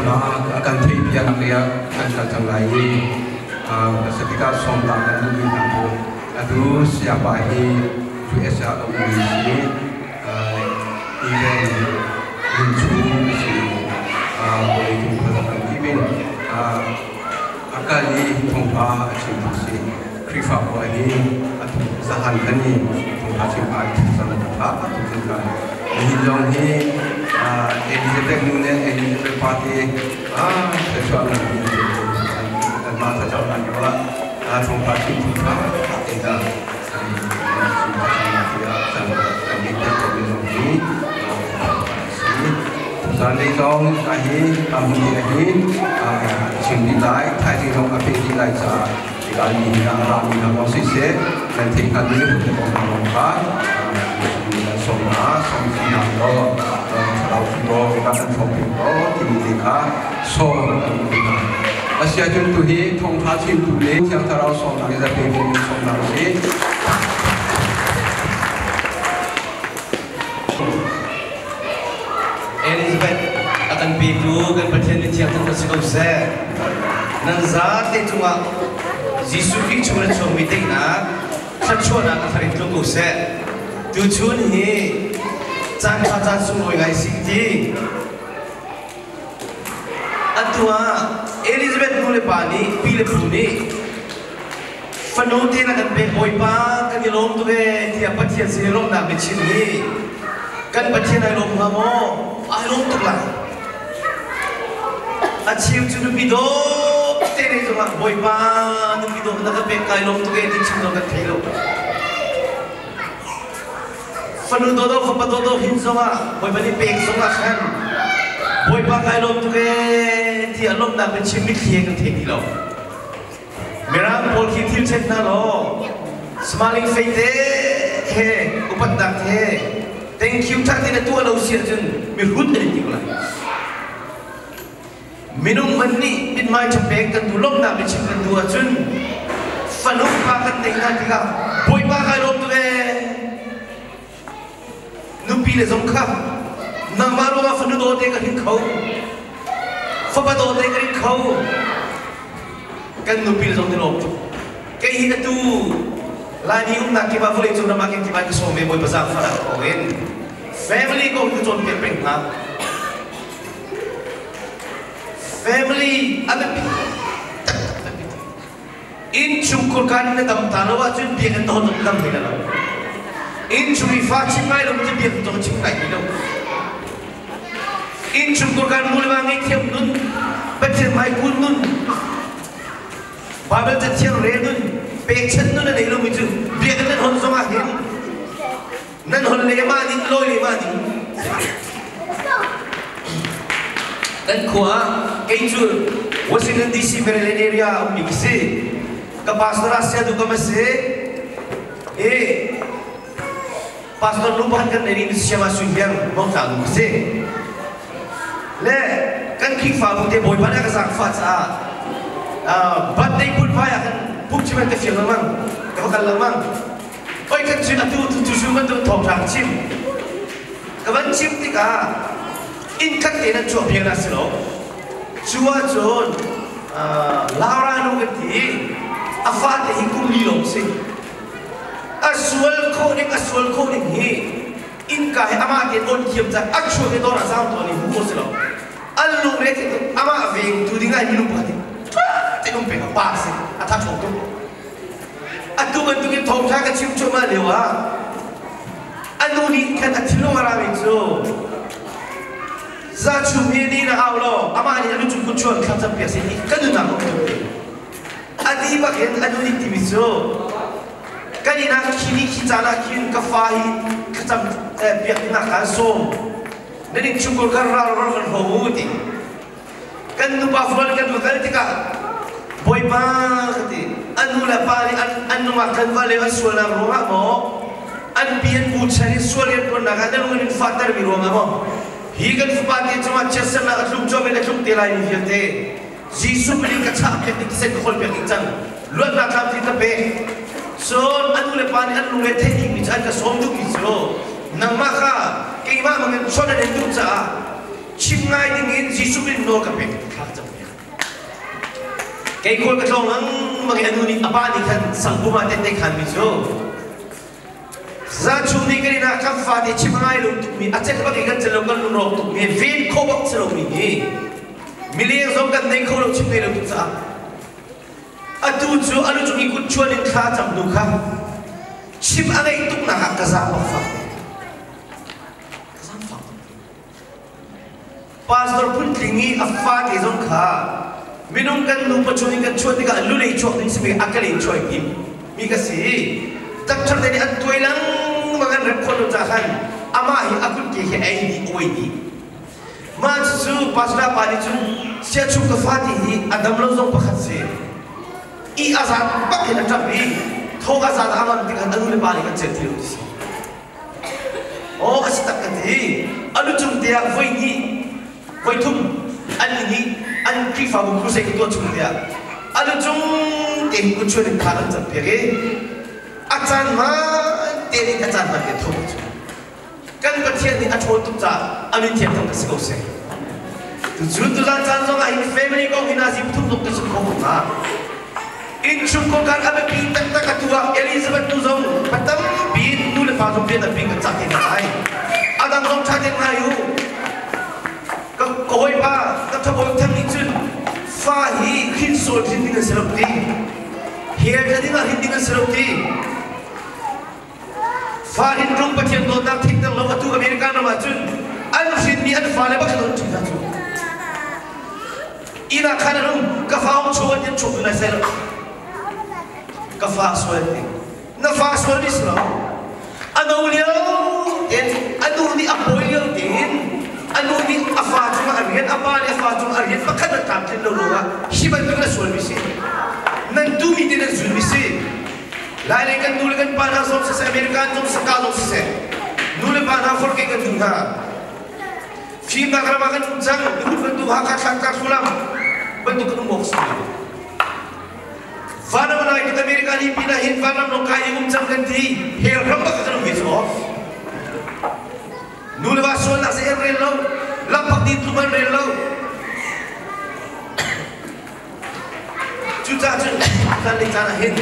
Biaknak a kan theihpiak lei ah kan kal cang lai i hmasabik ah sawmnak kan duhmi hna cu atu sayapa hi US ah a ummi si even Lungchung a si. Vawleicung khuaza tampi in a kal i thawngṭha a chimtu si. Khrihfa khua hi atu zahan khan i thawngṭha chim a i cang a ṭha tuk hringhran. Nihin zong hi Elizabeth nu le Elizabeth pa te thluachuahnak anmah thlacamnak ah thawngṭha chimtu ṭha te hna an tiah kan ngeih piak khawhmi zong hi a si. Zanlei zong hi hmun te hi chim dih lai, thaizing zong a peh dih lai caah tikah mi hna a rami hna zong siseh nan theih hngalmi hun te kong hna zong kha nan sawm hna, sawm hna law thlarau thi law kan an hrawm peng law timi te kha sawm kan duh hna. Asiahcun tuhi thawngṭha chimtu le Thiang Thlarau sawmnak i zapi in sawmnak a si. Elizabeth a kan petu kan Pathian nih thiang thangṭhat si ko seh. Nan zate cungah Jesuh Khrih chung in a chuakmi daihnak, thluachuahnak a thar in tlung ko seh. Tuchun hi caan ṭha caan sunglawi ngai si ti. Atu ah Elizabeth nu le pa nih pi le pu nih fanu te na kan pek Bawipa kan i lawm tuk ee tiah Pathian sin i lawmhnak biachim hi kan Pathian ai lawm hnga maw? Ai lawm tuk lai. A cheu cu nupi dawt te nei zongah Bawipa nupi dawt na ka pek kai lawm tuk ee ti chim zong kan thei lo. Fanu dawdawh fapa dawdawh hin zongah Bawipa nih pek zongah khan Bawipa kai lawm tuk ee ti a lawmhnak biachim mitthli he kan thei ti lo. Mirang pawl khi thil ṭhen hna law smiling face te he upatnak he thank you ṭha tein na tuah lo si ahcun mihrut an in ti ko lai. Minung man nih mithmai ṭha pek kan duh lawmhnak biachim kan duh ahcun fanu pa kan neih hna tikah Bawipa kai lawm tuk ee. Nupi le zong kha nangmah ruangah fanu dawte ka hrin kho, fapa dawte ka hrin kho. Kan nupi le zong ti lawm tuk. Kei hi atu Laimi umnak kip ah vawleicung ram ah kip ah ka sawm ve Bawipa zaangfahnak thawngin family kong ka cawnpiak peng hna. Family a biapi taktak biapi. Innchungkhur kan na dam ta lo ahcun biakinn na hon dam hlei lo. Innchung i fa chim ngai lo cu biakinn zong chim ngai ti lo. Innchungkhur kan nu le va ngeihthiam nun, Pathian hmai kun nun, Bible cathiang rel nun, pekchanh nun a nei lomi cu biakinn nan hon zong ah hin nan hon le mah ning lawi le mah ning kan khua ah kei cu Washington DC Maryland area a ummi ka si ka pastor ah sia du kam a si i pastor nu pakhat kan nei ning siama sui hiang mongtla nu ka si le kan Khrihfabu te Bawipa nih a ka zaangfah caah birthday phunphai ah kan pumchim an ka fial lengmang ka va kal lengmang. Oi kan cun atu tu cu bantuk thawngṭha ka chim. Ka van chim tikah inn khat te nan chuah piak na si lo. Cu ahcun Laura nu kan ti i a fate hi kum li lawng si. A sual khawh ning a sual khawh ning hi innka hi amah tein on thiam cang a chuak i dawr ah zaang tuan i hmu khawh si lo. An lungre thei tuk amah vengtu ding ah minung pakhat hi ṭha tein um peng a pa si a tha ṭhawng tuk. Atu bantukin thawngṭha ka chim cuahmah lioah a nu nih khan a thinlung a rami cu za chung hi ni na au law amah nih a lu cung kut chuan thlacam piak seh ti ka nunnak a um tuk ti. A ti bak in a nu nih timi cu kan inn ah khi ni khi caan ah khin ka fa hi thlacam piak dingah kaan sawm. Nan innchungkhar kha ral ral kan hlo u ti. Kan nupa fual kan va kal tikah Bawipa ka ti an nu le pa nih an nungak kan va le an sualnak ruangah maw an pi an pu chan in sual rianṭuannak ah na lung in fahtermi ruangah maw hi kan fapa te cungah chiatsernak a tlung cuahmah in a tlung te lai mi vialte Jesuh min in ka chah piak ding thisen ka khawl piak ding cang luatnak tlamtling ka pek cun a nu le pa nih an lungre theih dingmi cu an ka sawm duhmi cu nangmah kha keimah bangin chawnh an in duh caah. Chim ngai ding in Jesuh min nawl ka pek thla ka cam piak. Kei khual ka tlawng lengmang i a nu nih a pa nih khan sangpum ah tette khan mi cu Zan chung nih kan inn ah kan fate chim a ngai lo tukmi a celh bak i kan celh lo kan lungrawk tukmi ven khawh bak si lomi hi mileng zong kan nei kho lo chim ngei lo tuk caah atu cu a lu cung i kut chuan in thla cam hnu kha chim a ngeih tuknak ah ka zaang bak fak ka zaang fak. Pastor phuntling i a fate zong kha minung kan nupa chung in kan chuah tikah lulei chuak ding simi a ka lei chuai tim mi ka si. Doctor te nih an tuai lengmang an rem khawh lo caah khan amah hi a kutke hi a ei dih a uai dih. Mah cucu pastor pa nih cun siachung ka fate hi a dam lo zong pakhat si. I a zat bak in a ṭap i thawk a zat a ngam tikah a nu le pa nih kan celh ti lo ti si. Aw a si tak ka ti. A lu cung te ah voi hnih, voi thum an inn i an Khrihfabu crusade ka tuah chung te ah a lu cung te hin kut chuan in thla kan campiak i a caan hmaan te nih a caan hmaan te tho cu kan Pathian nih a ṭhawn tuk caah a min thiam thang ka si ko seh. Tucun tuzan caan zong ah hin family kong hi nazi pathum zong ka chim kho ko hnga. Innchungkhar kan a biapi taktak atu ah Elizabeth nu zong pa tampi nu le pa zong rian tampi kan cah te hna lai. A dang zong ṭha tein ngai u. Ka hawipa ka thabawi thang nih cun fa hi hrin sual hrin ding an si lo ti. Hell tla ding ah hrin ding an si lo ti. Fa hin rum Pathian dawtnak theihter lo atu American ram ah cun an hrinmi an fale bak an ṭhi hna cu. Inn ah khan an um ka fa hong chuak an chuak lai sai lo. Ka fa sual ti. Na fa sual mi si lo. A no lio ten a nu nih a pawi lio tein a nu nih a fa cungah a rian a pa nih a fa cungah a rian pakhat an tlamtlin lo ruangah hi bantuk na sual mi si. Nan tu mi te nan zul mi si. Lailei kan nu le kan pa hna zong siseh, American zong saka zong siseh, nu le pa hna forke kan duh hna. Fimnak ram ah kan um cang, miphun bantuk Hakha Thlangtlang Thlulam bantuk kan um awk si lo. Vanram lai tuk America ni pin ah hin vanram lawng kai um cang kan ti, hell ram bak kan um ve cu. Nu le va sualnak se rel lo, lampak din tlum an rel lo. Cucaah cun zanlei caan ah hin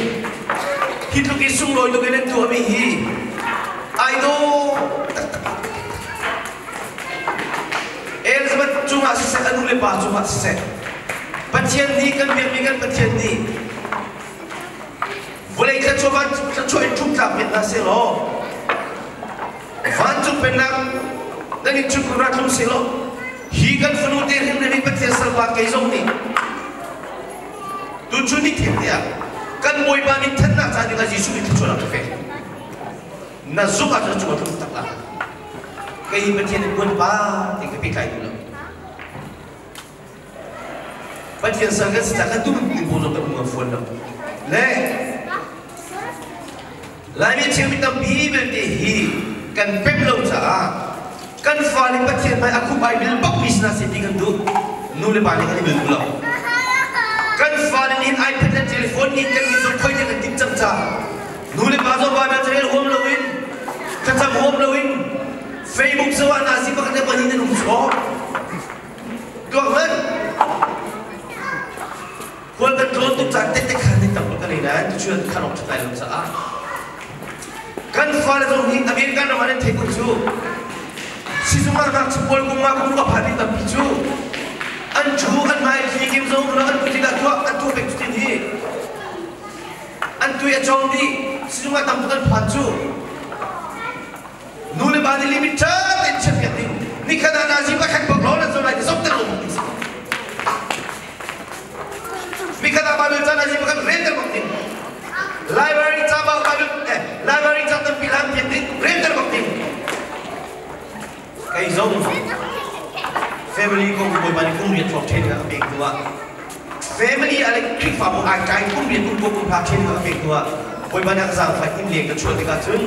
hi tluk i sunglawi tuk in an tuahmi hi ai dawh taktak. Elizabeth cungah siseh, a nu le pa cungah siseh, Pathian nih kan biakmi kan Pathian nih vawlei thluachuah van thluachuah in ṭhumtlak piak hna seh law vancung pennak nan in chung ra tlung seh law hi kan fanu te hrim hi Pathian salpa kei zong nih tuchun ni thim tiah kan Bawipa nih thannak ca dingah Jesuh nih thluachuah ka pek na zumh ahcun cungah tlung tak la kei hi Pathian in buan pa ti ka pehtlai duh lo Pathian sal kan si cang kan tum ni bu zong kan um fuan lo le Laimi chimmi tampi belte hi kan pem lo caah kan fale Pathian hmai a khup ai bil bakmi si hna seh ti kan duh. Nu le pa nih kan i bil duh lo. Kan fale nih iPad le telephone nih kan nih zong khoi kan timh cang caah nu le pa zong Bible carel huam loin thlacam huam loin Facebook zoh ah nasi pakhat le pahnih nan um sawh. Tuak hmanh. Khual kan tlawn tuk caan tette khan ni tam kan ei nain tuchun khan awk ṭhat lai lo caah kan fale zong hi American ram ah nan theih ko cu sizung ah ngakchia pawl kum nga kum ka phan mi tampi cu an thu an hmai thli kim zong an put ah tuah an tuah pek cutin hi an tui a cawng dih sizung ah tam tuk an phan cu Nu le pa nih limit ṭha tein chiahpiak ding. Nikhat ah nazi pakhat bak lawng nan cawn lai ti zong ter lo ding si. Nikhat ah Bible ca nazi pakhat rel ter bak ding. Library ca ba Bible eh library ca tampi lam piak ding rel ter bak ding. Kei zong family kong Bawipa nih kum riat hrawng ṭhen ka pek hnu ah family a le Khrihfabu ai kai kum riat kum kum hla ṭhen ka pek hnu ah Bawipa nih a ka zaangfah inn leng ka chuah tikah cun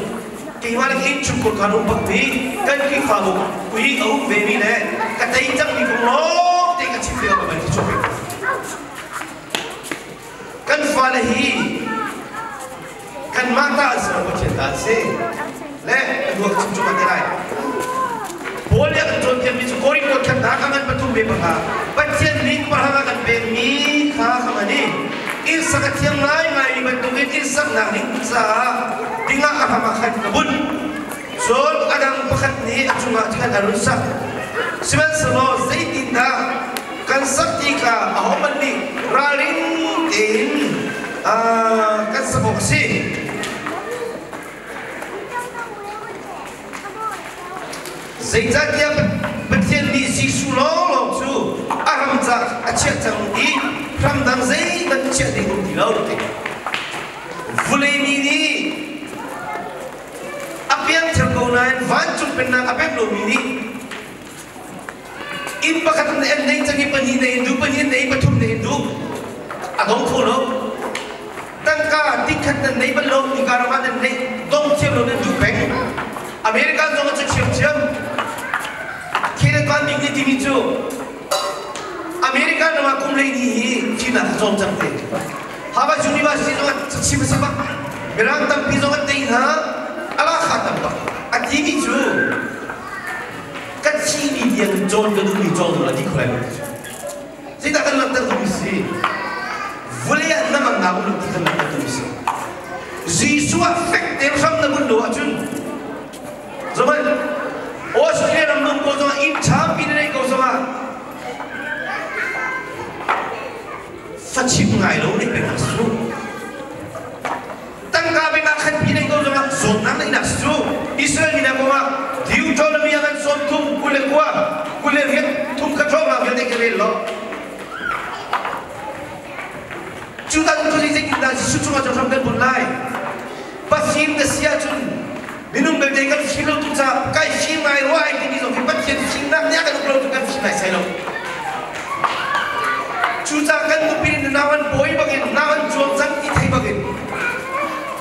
keimah le innchungkhar khan um bak mi kan Khrihfabu kui a um ve mi le ka tei cang mi kong lawng te ka chim tikah Bawipa nih chuah pek kan fale hi kanmah ta an si lo Pathian ta an si le a hnu ah ka chim cuahmah te lai Paul nih a kan cawnpiakmi cu Korin kuat khat hna kha Pathian nih parhang a kan pekmi kha kha man i inn sak a thiam ngaingaimi bantukin inn saknak ding caah dingah a hram ah khan ka bunh. Cun a dang pakhat nih a cungah khan a run sak. Sihmanhsehlaw zeitindah kan sak ti kha ahohmanh nih ralring tein kan sak awk a si. Zeicahtiah Pathian nih Jesuh lawnglawng cu a ram caah a chiah cang i ramdang zeihmanh chiah ding um ti lo ti. Vulei mi nih a piangthar ko nain vancung pennak a pek lomi nih inn pakhat an nei cang i pahnih nei in duh, pahnih nei, pathum nei in duh a dong kho lo. Tangka tikhat nan nei bal lo, hika ram ah nan nei dong thiam lo nan duh peng. American zong ah cu thiamthiam. Kenneth Van Bik nih timi cu American ram ah kum lei ni hi fimnak a cawm cang te. Harvard University zong ah chim a si bak. Mirang tampi zong an tei hna. Ala kha tam bak. A timi cu ka thimi tiang cawn ka duhmi cawn ding a ti kho lai lo ti cu. Zeidah kan langhter duhmi si? Vawlei ah hnangamnak um lo ti kan langhter duhmi si. Jesuh ah fek tein hram na bunh lo ahcun Zaman Australia ram nung ko zongah inn ṭhapi na neih ko zongah fachim ngai lo nih peng su. Tangka bik ah khan pi nei ko zongah zawtnak neih nak su. Israel mi hna kongah Deuteronomy ah kan sawm thum 29 28 thum khat hrawng ah vialte ka rel lo. Cu dan cu zeitindah Jesuh cungah cun hram kan bunh lai? Pafim na si ahcun minung belte kan fim lo tu caah kai fim ngai rua ai timi zong hi Pathian fimnak nih a kan uk lo cu kan fim nai sai lo. Cucaah kan nupi nih nau an pawi bangin nau an cuang cang ti thei bangin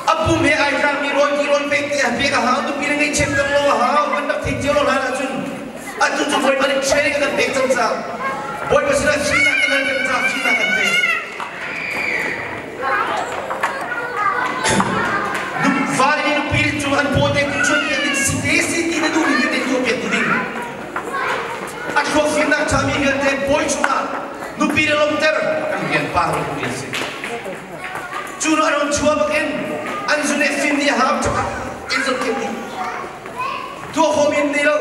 a pum he ai tlakmi rawl ti rawl pek te pek a hau nupi le ngeihchiat kan lo a hau kan rak thei cio lo hlan ahcun atu cu Bawipa nih training a kan pek cang caah Bawipa sinah fimnak kan hal peng caah fimnak kan pek. Vale nih nupi nih cu an paw te chuan piak ding si te si ti na duh ning te tuah piak ding. A thluak fimnak ṭhami vialte bawi chungah nupi le lawmter kan rian pa ro rian si. Cu nu an ron chua bakin an zun e fim nih a hau chakah in zon khem ding. Tuah khawm in ni lo.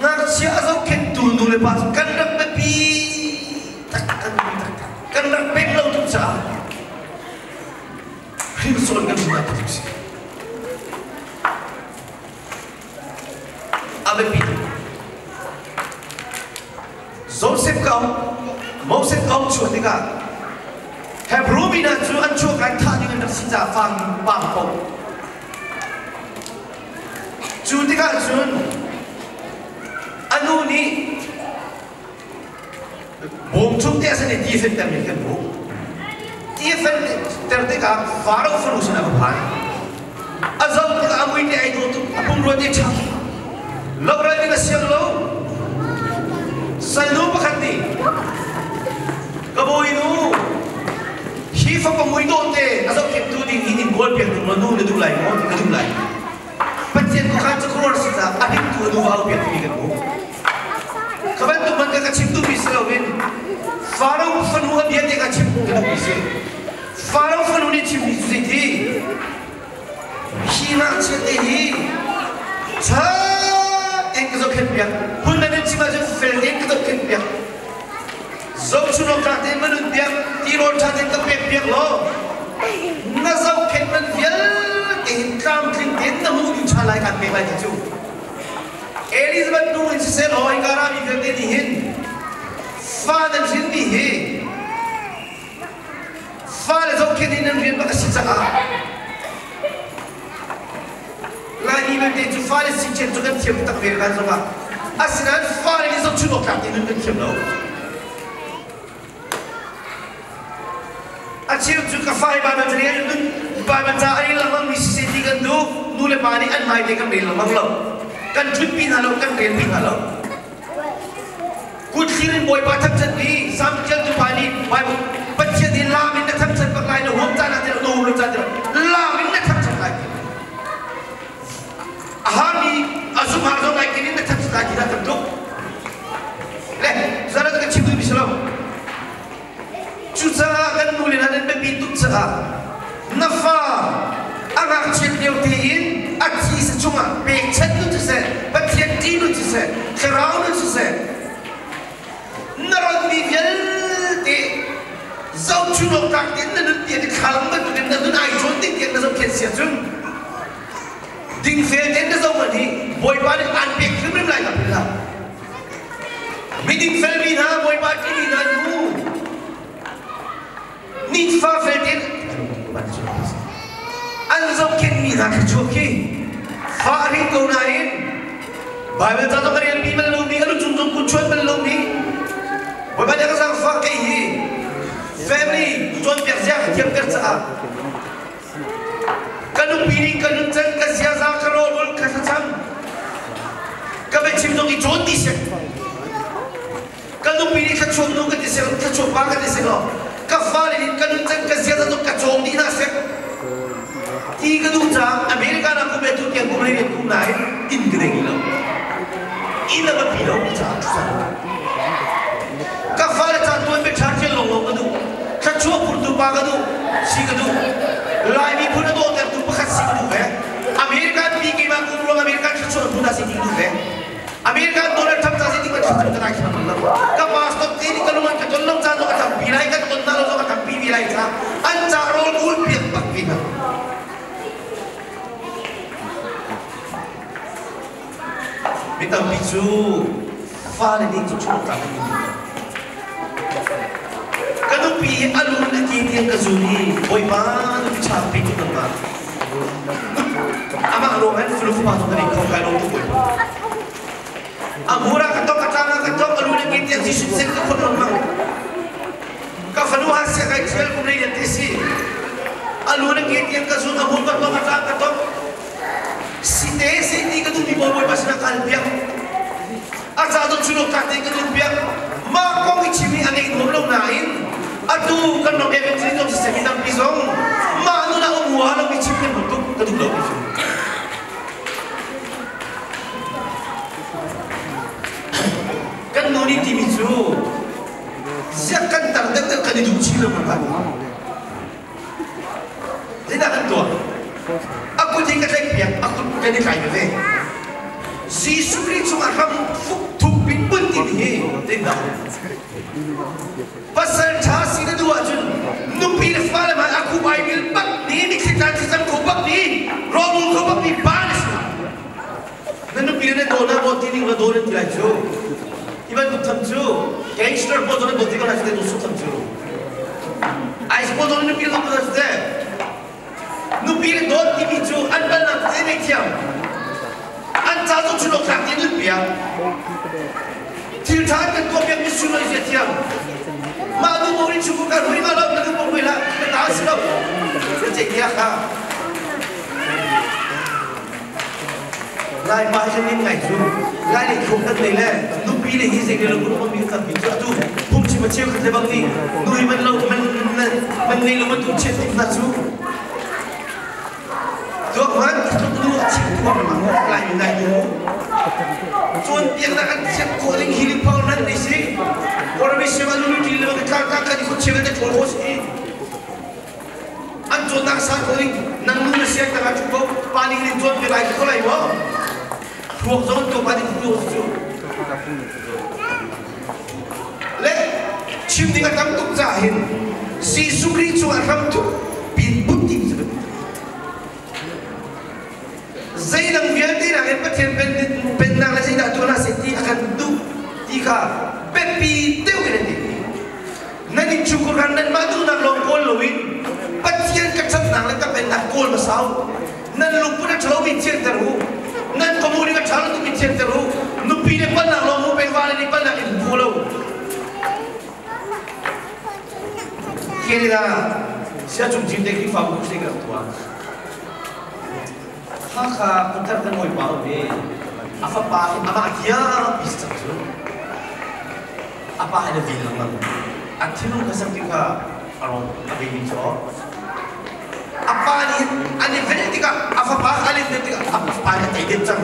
Ngakchia a zohkhenhtu nu le pa cu kan rak biapi taktak kan rak pek lo tuk caah hrimsawn kan si tak si. A biapi tuk. Joseph kaung Moses kaung chuah tikah Hebrew mi hna cu an chuak kai thah ding an rak si caah fang pang ko. Cu tikah cun a nu nih bawm chung te a sin i ti fentermi kan hmuh. Ti a fenter tikah Faro fanu sinah a va phan. A zoh tikah a mui te ai dawh tuk, a pumrua te ṭha. Loral ding a siang lo. Salnu pakhat nih ka bawinu hi fapa mui dawh te a zohkhenhtu ding hi in kawl piak ding law nu na duh lai maw ti ka duh lai. Pathian khuakhan cu khuaruahhar si caah a hringtu a nu va au piak timi kan hmuh. Kha bantuk man ka chim duhmi si loin Faro fanu a bia te ka chim ka duhmi si. Faro fanu nih chimmi cu zeiti? Hi ngakchia te hi ṭha tein ka zohkhenh piak. Hun nan in chim ahcun fel tein ka zohkhenh piak. Zohchunhawk ṭha tein va nun piak, tirawl ṭha tein ka pek piak law na zohkhenh man vialte hin tlamtling tein na hmuh ding ṭha lai kaan pek lai ti cu. Elizabeth nu in siseh law hika rami vialte nih hin fa nan hrinmi hi fale zohkhenh in nan rian bak a si caah Laimi vialte cu fale siṭhian cu kan thiam tak ve kan zongah asinain fale nih zohchun awk tlak ti nun kan thiam lo. A cheu cu ka fa hi Baibal ca rel nun Baibal ca a rel lengmang mi siseh ti kan duh nu le pa nih an hmai te kan rel lengmang lo kan ṭhutpi hna lo kan relpi hna lo kut thlir in Bawipa thangṭhat mi Sam ṭialtu pa nih Baibal Pathian hi laam in na thangṭhat bak lai na huam caan ah ti lo na huam lo caan ti lo laam in na thangṭhat lai ti a harmi a zumhar zong lai kin in na thangṭhat lai ti dah tam tuk. si lo. Cucaah kan nu le hna nan biapi tuk caah na fa a ngakchiat lio tein a thisa chungah pekchanh nu siseh, Pathian ṭih nu siseh, thlarau nu siseh, na ronmi vialte zohchun awk tlak tein na nun tiah thlalang bantukin na nun ai cawn ding tiah na zohkhenh si ahcun dingfel tein na zoh hi Bawipa nih aan pek hrimhrim lai ka philh hlah. Miding felmi hna Bawipa ṭihmi hna nu nifa fel tein an zohkhenhmi hna thluachuak khi fa a ring ko nain Baibal ca zong a relmi bal lomi a lucung zong kun chuan bal lomi Bawipa nih a ka zaangfah kei hi family cawnpiak zia ka thiamter caah Ka nupi nih ka nuncan, ka ziaza, ka rawlulh, ka thlacam, ka biachim zong i cawn ti seh. Ka nupi nih thluachuak nu ka ti seh, thluachuak pa ka ti seh law, ka fale nih ka nuncan, ka ziaza zong ka cawng dih hna seh. Ti ka duh caah America na kum le tu tiang kum le kum nain inn ka nei lo. Inn a biapi lo caah ṭhusan. Ka fale ca tuan be ṭha ṭial lawnglawng ka duh. Thluachuah phurtu pa ka duh. Si ka duh. Lai miphun a dawhtertu pakhat si ka duh ve. American mi keimah kum ruang American thluachuah phun si ti ka duh ve. American Donald Trump ca si ti ka thluachuah ka dai thlam lo. Ka pastor te nih ka lung an ka ton lo ca zong a tampi lai, kan ton na lo zong a tampi ve lai ca an ca rawl ul piak bak ve hna. Mi tampi cu fale nih cu chuak tlak in ka nupi hi a lun a ki tiang ka zun i Bawipa nupi ṭha pe tu nangmah amah ruang hin flu pa zong kan in kho kai lo tu Bawipa a hmur ah ka tok a tlang ah ka tok a lun a ki tiang Jesuh sen ka khon lengmang ka fanu ha sia kai thial kum lei te si a lun a ki tiang ka zun a hmur ka tok a tlang ka tok Site siti ka duhmi Bawipa sinah ka halpiak. A ca dawt suluk tlak tein ka duhpiak. Mah kong i chim hi a ngeih nuam lo nain atu kan ram evangelist zong siseh mi tampi zong mah nun ah um hua lo mi chim kan duh tuk ka duh lo ti cu. Kan nu nih timi cu siak kan tar deuh deuh kan i duh chin lo kan Zeidah kan tuah? A kut hi ka tlaihpiak, a kut kan i tlai veve. Jesuh Khrih chungah hram fuk thuk pin bun timi hi zeidah? Pasal ṭha si na duh ahcun nupi le fale hmai a khup ai mil bak ni, mitthli tla thlacam kho bak ni, rawlrul kho bak ni pa na si. Na nupi le na daw na baw ti ning la daw nan ti lai cu. Hi bantuk tham cu gangster pawl zong nan daw ti ko lai cu te su tham cu. Ice pawl zong nupi le daw cu te. Nupi le dawt timi cu an balnak te nei thiam. An ca zong chunok thlak ti nun piak. Thil ṭha kan tuah piak mi sunoi zia thiam. Mah nu mo rin chung ka rui ma lo na nu mo rui la na ta si lo. Na ce kia kha. Lai pa hi nin ngai cu lai lei khum kan nei le nupi le hi zei le lo mi kan bi cu atu phungchim a cheu khat le bang nih nui man lo man man nei lo man tu chiat tik na cu tuak man tluk nu a chim tuak lai mi nai nu cawn piak na kan thiam khawh ding hi power nan nei si Kawlmi siang lu ti le ka tlang tlang kan i khut cheu te ṭhawl ho si An cawnnak sang ko ding nang nu na siang tangah ṭhu ko pa ning nin cawn pe lai ko lai maw thluak zong to pa ning tu cu le chim ding a tam tuk caah hin Jesuh Khrih cungah hram thuk pin put ti cu zeidang vialte nakin Pathian pennak le zeidah tuah hna seh ti a kan duh ti kha biapi deuh in an ti. Nan innchungkhar kha nanmah duhnak lawng kawl loin Pathian ka ṭhatnak le ka pennak kawl hmasa u. Nan lungput a ṭhalomi thianter u. Nan kawhmuh a ṭha lo tukmi thianter u. Nupi le palnak lawng hu peng vale nih palnak in hmu lo. Canada siacung cim te Khrihfabu khuhse kan tuah. Hakha khuathar kan hawipa um i a fapa hi amah hiam pi si cang cu. A pa in a vil lengmang. A thinlung kha sam ti kha a rawng a veimi cu a pa nih an i vel tikah a fapa a len tikah a pa nih a tei deuh cang.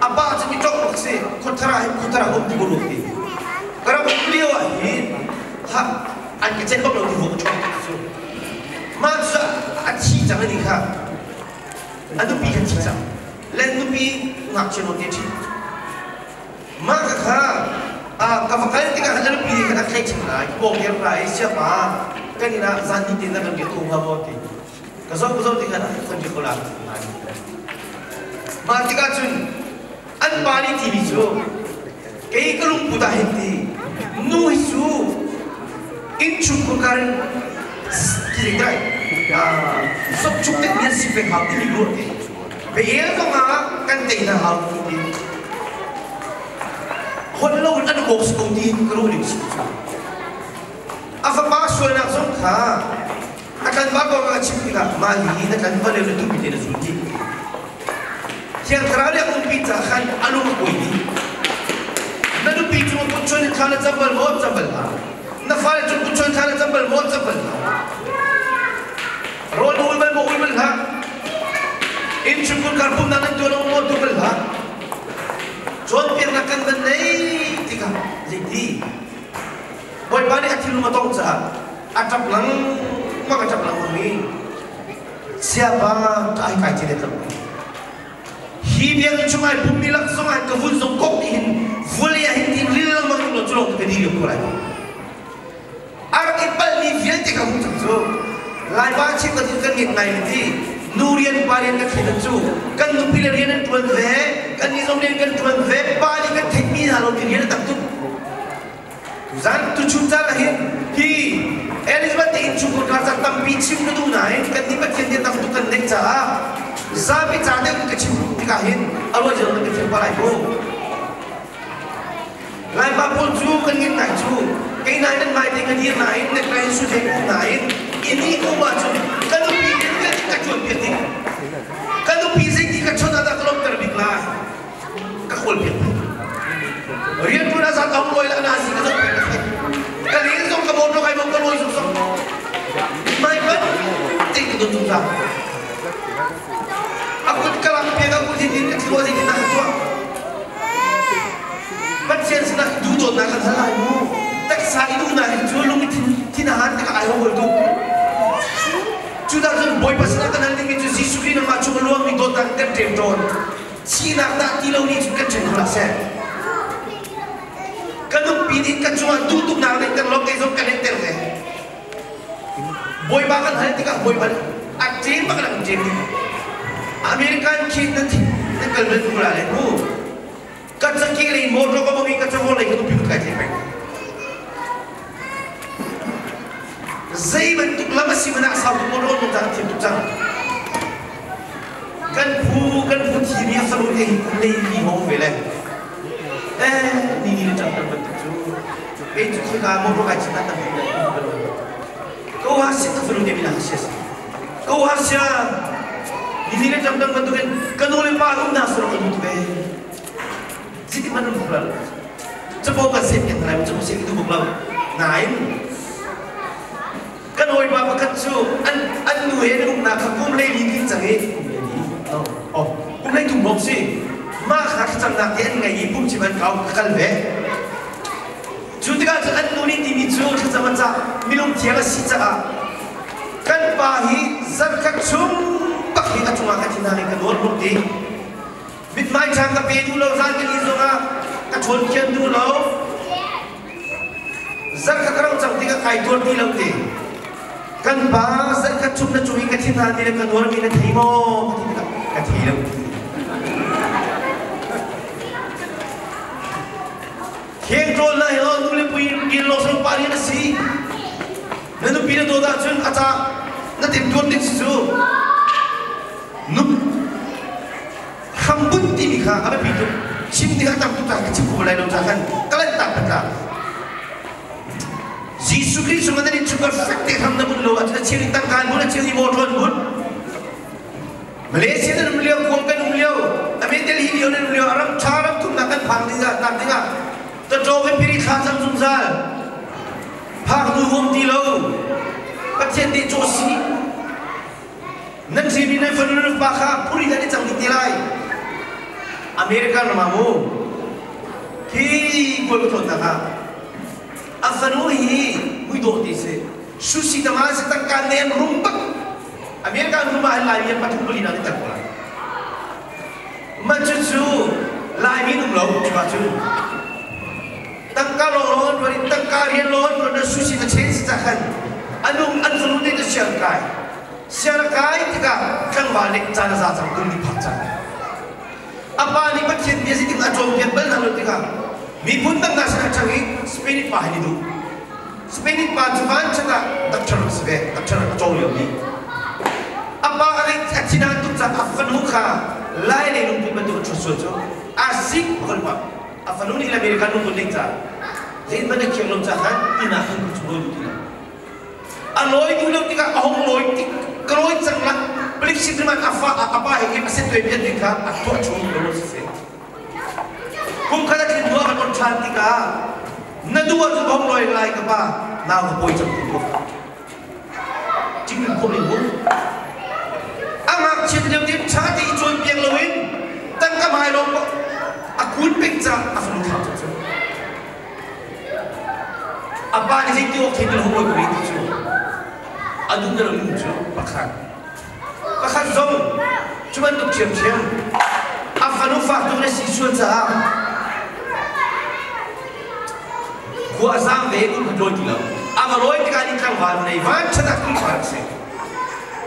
A pa cu mi ṭok bak si khuathar ah hin khuathar ah um ti ko ruak ti. Ka rak um lio ah hin Ngakchia nawn te ṭhi. Mah kha ka va kal tikah khan a nupi nih khan a tlaih chim lai. Pawng er lai siapa kan inn ah zan ni te na kan riak ko hnga maw ti. Ka zoh ka zoh ti khan kan riak ko la. Mah tikah cun an pa nih timi cu kei ka lungput ah hin ti nu hi cu innchungkhar kar in ti dai sokchuk tek mi an si peng hau timi ruah ti beel zong ah kan tei hna hau ti hon lo in an kok si ko ti ka ruah ning si cu a fapa sualnak zong kha a tlanval kong a chim tikah mah hi na tlanval le na duhmi te na zul ti Thiang Thlarau nih a umpi caah khan a lung a kuai dih. Na nupi cung kut chuan in thla na cam bal maw? Cam bal hlah. Na fale cung kut chuan thla na cam bal maw? Cam bal hlah. Rawl na ul bal maw? Ul bal hlah. Innchungkhar kar pumnak nan tuah lo maw? Tuah bal hlah. Cawnpiaknak kan van nei tikah zeiti? Bawipa nih a thinlung a tongh caah a ṭap lengmang a ṭap lengmang i Siapa kai kai ti le tlok. Hi biakinn chung ai pummi lak zong ah ka vun zong kok ti hin vawlei ah hin tin ril lengmang in lo cu lawng ka di lio ko lai. A rak i palmi vialte ka hmuh cang cu. Laipa chim ka kan nget ngai ti nu rian pa rian kan thlen cu kan nupi le rian an ṭuan ve kan ni zong rian kan ṭuan ve pa nih kan theihmi hna lo ti rian a tam tuk. Zan tuchun caan ah hin hi Elizabeth te innchungkhar kha caan tampi chim ka duh nain kan nih Pathian nih tam tuk kan neih caah zapi ca deuh in ka chim tikah hin a ruah zong ka thiam pa lai mu. Laipa pawl cu kan ngin ngai cu kei nai nan mai te ka dir nain nan kai su thei ko nain ini ko ma cun ka nupi in ka tuan piak ding ka nupi zeiti ka chon ah dah ka lawmter bik lai ka kawl piak rian ṭuan a zat a lawi la na si ka zoh peng ka leng zong ka bawm lo kai bawm ka lawi zong zong mai ban te ka don zungzal a kut ka lang piak a kut hin ka thil wa zeitin dah ka tuah Pathian sinah duhdawtnak kan hal lai mu taksa i duhnak hi cu lung i thin thin a han tikah ai ho tuk Cudah cun Bawipa sinah kan hal dingmi cu Jesuh Khrih nangmah chung a luangmi dawtnak in kan ṭem ṭawn. Thihnak dah ti lo nih cun kan ṭhen kho hlah seh. Ka nupi nih ka cungah duhtuknak nih kan lawm kei zong kan ter ve. Bawipa kan hal tikah Bawipa nih a ṭem bak in a kan ṭem ding. American khi na thi na kal bal ko la le mu. Ka caki lei motor ka bang i ka cawor lei ka nupi ka kai thei peng. Zei bantuk lam a si hmanh ah sau tuk motor tuk cang thiam tuk cang. Kan phu kan phu thimi a faru he hi kum lei li hong ve le. Eh ni ni le ṭang kan bantuk cu. Kei cu khika motor kai chin tam tuk le. Ko ha si ta faru te mi na sia si. Ko ha sia ni ni le ṭang dang bantukin ka nu le pa um na soro ka duh ve. Ziti man um lo. Capo kan sem kan lai capo sem tu buk lo. Nain kan hawipa pakhat cu an an nu he an umnak kha kum lei li tling cang i kum lei li no oh kum lei tum bawk si mah kha thlacamnak te an ngei i pum chim an kau ka kal ve cu tikah cun an nu nih timi cu thlacam an cah minung thiang a si caah kan pa hi zarkhat chung bak hi a cungah ka thin hang in ka nawl buk ti Mithmai ṭha ka pe duh lo zan ka ni zongah ka ṭhawn khian duh lo. Zarh ka rau cang tikah kai tuar ti lo ti. Kan pa zarh khat chung na cung i ka thin hna ti le ka nuarmi na thei maw? Ka ti tikah ka thei lo. Kheng ṭawl na hi nu le pui kil lo song pa rian a si. Na nupi na dawt ahcun a ca na timtuar ding si cu. Nup hrambunh timi kha a biapi tuk. Chim tikah tam tuk ka chim kho lai lo ca khan ka lanhtak patla. Jesuh Khrih chungah nan innchungkhar fek te hram na bunh lo ahcun a cheu in tangka an bunh, a cheu in motor an bunh. Malaysia nan um lio, Guam kan um lio, Amen Delhi lio nan um lio, a ram ṭha ram thumnak kan phak dingah nak dingah taṭaw kan piri thla cam zungzal. Phak nu huam ti lo. Pathian nih caw si. Nan ṭhimi nan fanu nan pa kha puri dah ni cang dih te lai. America ram ah mu hi kawl ka tlawnnak ah a fanu hi muidawh ti si sushi tama si tangka nen rum bak America rum ah hin Laimi an pathum pali na ni tak ko lai. Mah cucu Laimi um lo cuka cu. Tangka lawnglawng an ruat i tangka rian lawng an ruat na sushi na change ca khan anung an fanu te cu siang kai. Siang a kai tikah tlangval nih caan a za cang kum ni phak cang. A pa nih Pathian bia zeitin a cawnpiak bal hna lo tikah miphun dang hna sin a ṭhang i Spain pa hin i duh. Spain pa cu vancung ah doctor a si ve, doctor a cawng liomi. A pa a ngeih a thinhan tuk caah a fanu kha Lai lei lungput bantuk a ṭhut sual cu a sik pakhat pa. A fanu nih American lungput neih caah zeihmanh a khiang lo caah khan inn ah khan ka lawi duh ti lo. A lawi duh lo tikah a hung lawi tik ka lawi cang la palik sin rim a fa a pa he a set tuai pian ding kha a tuah chung lo si. Kum khat a tlin hnu ah kan on ṭhan tikah na duh ahcun hong lawi lai ka pa nau ka pawi cang ti tuah. Cingin khawm in hung. A ngakchiat lio tein ṭha te i cawnpiak loin tangka hmai lawng a kun peng caah a fanu thlau cang cu. A pa nih zei ti awk thei ti lo hong lawi ko ti cu. A duh na lo cu pakhat. Pakhat zong cu bantuk ṭhiamṭhiam a fanu fak tuk na si sual caah khua a zaam ve kum khat lawi ti lo. A va lawi tikah nih tlangval nei van ṭhat ah kum a si.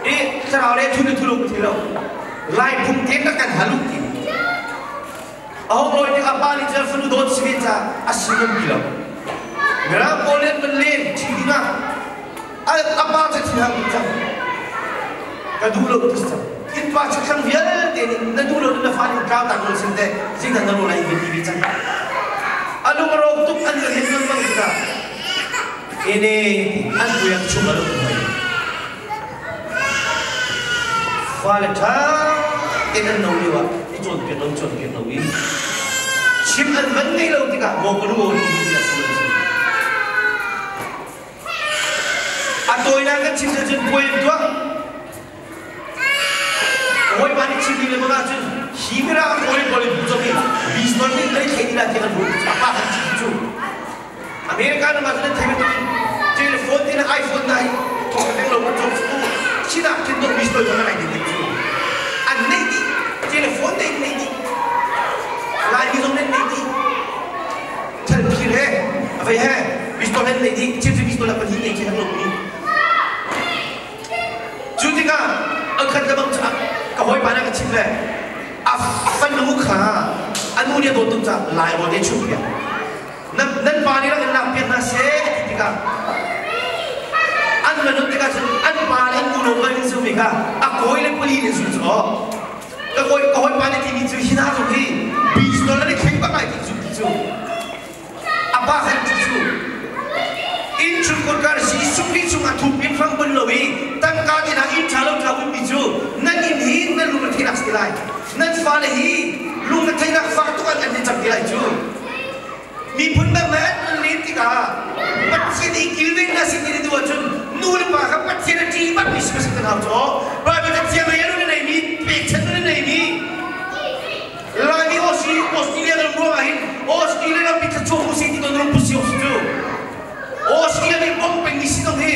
I thlarau le thu le thu lo ka thei lo. Lai phung te ka kan hal u ti. A hong lawi tikah pa nih cun fanu dawt si ve caah a si ngam ti lo. Mirang pawl nih an van len ṭhi dingah a pa cu thin hang tuk cang. Ka duh lo ti cang. Innpa chakthlang vialte nih na duh lo na fa nih tlau tak lo sin teh zeidah na rawl ai ve ti ve cang. A lung a rawk tuk an kan hin lengmang tikah ene an kuak chung a lung hoi. Fale ṭha tein an no lio ah i cawnpiak lo cawnpiak lo i chim an van ngei lo tikah maw ka lu aw ti a si. A tawinak kan chim cun puai an tuah. Bawipa nih chim ding le bang ahcun hi mirang a kawl in kawl in zong hi business nih kan i thei ti lai tiah kan ruah a pa kan chim cu. America ram ah cun an thei bantukin telephone tin iPhone na hi thawk peng lo kan cawk cu China khin dawh business zong an ai ding cu. An neih dih telephone nei neih dih Laimi zong nan neih dih Thalphir he a vei he pistol he nei dih chim pistol a pahnih nei khi hang lo mi cu tikah a khat le bang ka hawipa nih ka chim le a fanu kha a nu nih a dawt tuk caah lai rawl te chuh piak nan nan pa nih rak in lak piak hna seh a ti tikah an manut tikah cun an pa le an nu lo kal ding sumi kha a kawi le pali nih sun cu ka kawi ka hawipa nih timi cu hi hna zong hi pistol an i thleng bak lai ti cu ti cu a pa khan ti cu innchungkhar kar si sungri chungah thup in hram bun lo i tangka te hna inn ṭha lo ṭha ummi cu nan inn hi nan lung a theihnak si lai nan fale hi lung a theihnak fak tuk an an cang ti lai cu Miphun dang he an len tikah Pathian i kilvennak sin in duh ahcun nu le pa kha Pathian a ṭih bakmi si hmasa kan hau caw. Bible Cathiang rel na neimi, pekchanh na neimi, Laimi Australia kan ruang ah hin Australia ram mi thluachuah mu si ti ton rum pusi si cu. Australia nih bom peng mi si dong hi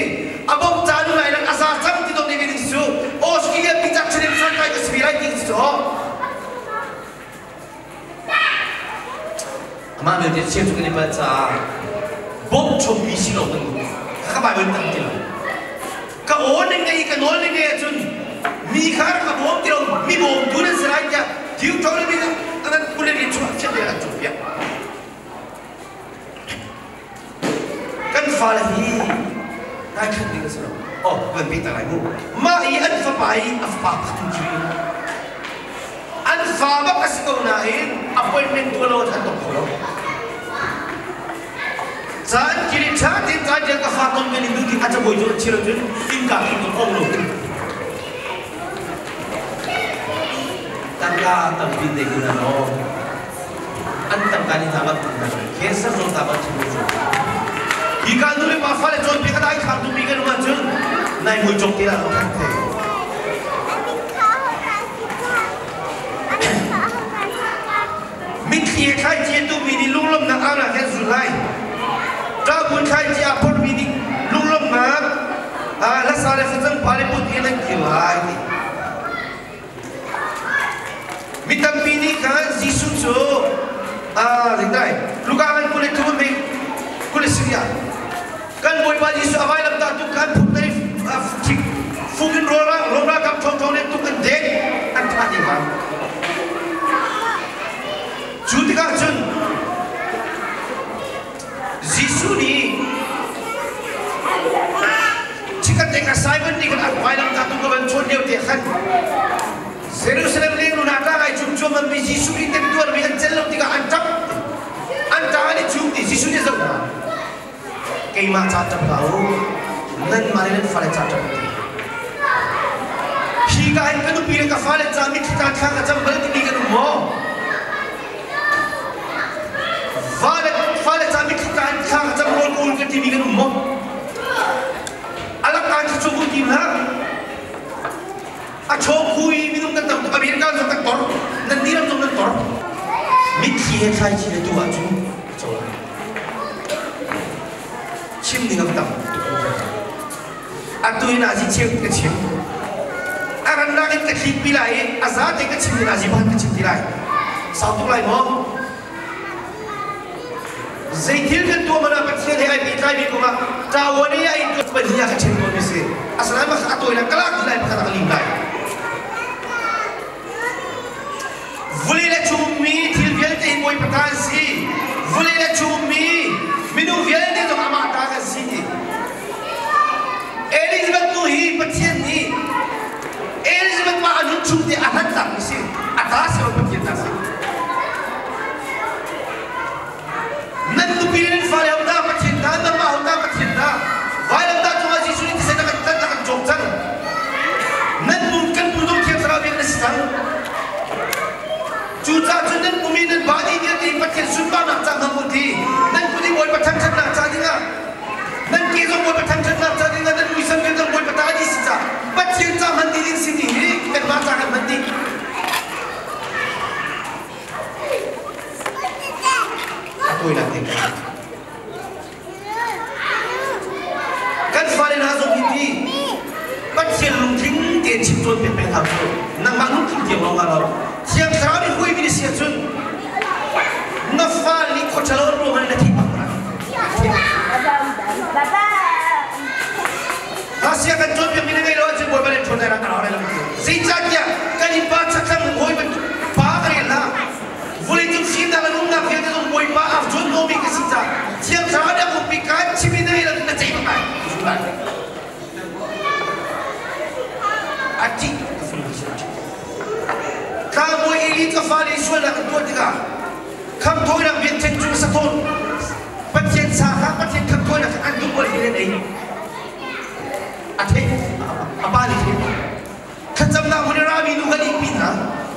a bom ca nu lai lang a za cang ti dong ne ding si cu Australia mi cak chanem san kai ka si lai ti si cu. Amah belte cheu cu kan i palh caah bawmchommi si lo kan ka Bible tam ti lo. Ka aw ning ngei ka nawl ning ngei ahcun mi kha rak ka bawm ti lo mi bawmtu nan si lai tiah Deuteronomy an kul in chuah chiat an cawnpiak. Kan fale hi nai khat ding a si lo. Oh, kan pe ta lai mu. Mah i an fapa i a fapa pakhat cu an fa bak a si ko nain appointment tuah lo an tong kho lo. Caan kiri ṭha tein caan tiang ka fa ton kan in duh ti a cabuai cu an chil cun innka khi ka ong lo. Tangka tampi nei kun law an tangka ni hna bak cancer zawt ta bak chim cu hi ka nu le pa fale cawnpiak a dai khang tumi kan um ahcun nai mui cawk te la lo than te mitthli he thlai cia tumi nih lunglawmhnak au nak he zul lai ṭahbun thlai cia a phormi nih lunglawmhnak hlasa le facang pa le put in an kir lai ti. Mi tampi nih khan Jesuh cu zeitai Luka kan 23 mi 24 kan Bawipa Jesuh a vailamtah tu khan phuk fung in Rom ralkap ṭhawngṭhawng nih tuk an dek an thah dih hna. Cu tikah cun Jesuh nih chikkhat te kha Simon nih khan a vailamtah tu ka van chawn lio te khan Jerusalem lengnu hna tlang ai cum cuam mi Jesuh nih temtuarmi an cel lo tikah an ṭap an ṭa an i cum ti Jesuh nih a zoh hna. Keimah ca ṭap hlah u, nanmah le nan fale ca ṭap u. Hi ka hin ka nupi le ka fale ca mitthli tla thla ka cam bal timi kan um maw? Fale fale ca mitthli tla in thla ka cam rawl ka ul ka timi kan um maw? Alak kaan cu cu ti hlah. A chaw khu i minung kan tam tuk America zong kan tor nan diram zong nan tor mitthli he thlaici he tu ahcun a co lai chim ding a tam atu in azi cheu ka chim a rannak in ka thlik pi lai i a za te ka chim in azi ban ka chim ti lai sau tuk lai maw Zeithil kan tuah man ah Pathian he ai pehtlaimi kongah ṭawan i a in tuah pahnih ah ka ṭhen tawnmi si. Asinain mah a tawi ka lak lai pakhat ah ka lim lai. Vulei le chummi thil vialte hi Bawipa ta an si. Vulei le chummi minung vialte zong amah ta kan si ti. Elizabeth nu hi Pathian nih Elizabeth mah a nun chung te a hlan takmi si. A ta si lo Pathian ta si. Nan nupi le nan fale ho dah Pathian ta, nanmah ho dah Pathian ta. Vailamtah cungah Jesuh nih thisen a kan tlanh a kan cawk cang. Nan pum kan pum zong Thiang Thlarau bik na si cang. Cucaah cun nan pum i nan body vialte in Pathian sunparnak ca hmang u ti. Nan kut i Bawipa thangṭhatnak ca dingah nan ke zong Bawipa thangṭhatnak ca dingah nan muisam vialte zong Bawipa ta dih si ca Pathian ca hman dih ding si ti hi kanmah ca kan hman dih. A tawinak ding kan fale hna zong hi ti Pathian lungtling tein chim cawnpiak peng hna cu nangmah lungtling tiang lawng ah lo Thiang Thlarau nih huaimi na si ahcun na fale nih khua ṭhalo an ruah na theih bak lai. Ngakchia kan cawnpiakmi na ngeih lo ahcun Bawipa nih ṭhawn lai rak ka lai lo. Zeicahtiah kan innpa chakthlang hawi bantuk pa ka rel hna. Vawleicung fimnak le rumnak vialte zong Bawipa a cawn hnawhmi ka si caah Thiang Thlarau nih a umpi kaan chim i na ngeih lo na ceih bak lai. Lai. A ṭih ka fanu si a ṭih. Tlangbawi Eli ka fale sualnak an tuah tikah khamthawinak biakṭheng cu sa tawn. Pathian sa kha Pathian khamthawinak kha an duh bal hi an ei. A theih a pa nih theih thlacamnak hmun i rami nu kan ihpi hna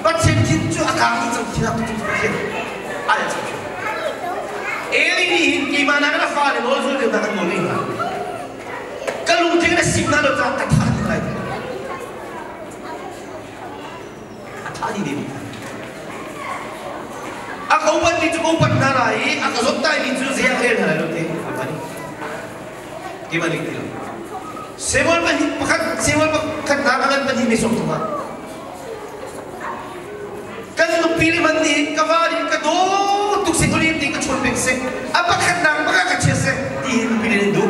Pathian thin cu a kang dih cang thin ah Pathian al cang Eli nih hin keimah nak in a fale nawl zul deuh nak an nawl hna ka lungthin na sim hna lo caah ka thah dih lai a thah dih ding a ka upat mi cu ka upat hna lai i a ka zawttai mi cu zei ah ka rel hna lai lo ti Keimah nih ti lo. Samuel pahnih pakhat Samuel pakhat hna ka ngan pahnih mi sawm thum ah kan nupi le man nih ka va nih ka daw tuk si tulim ti ka chawn peng seh a pakhat nak pakhat ka chia seh ti hi nupi le nan duh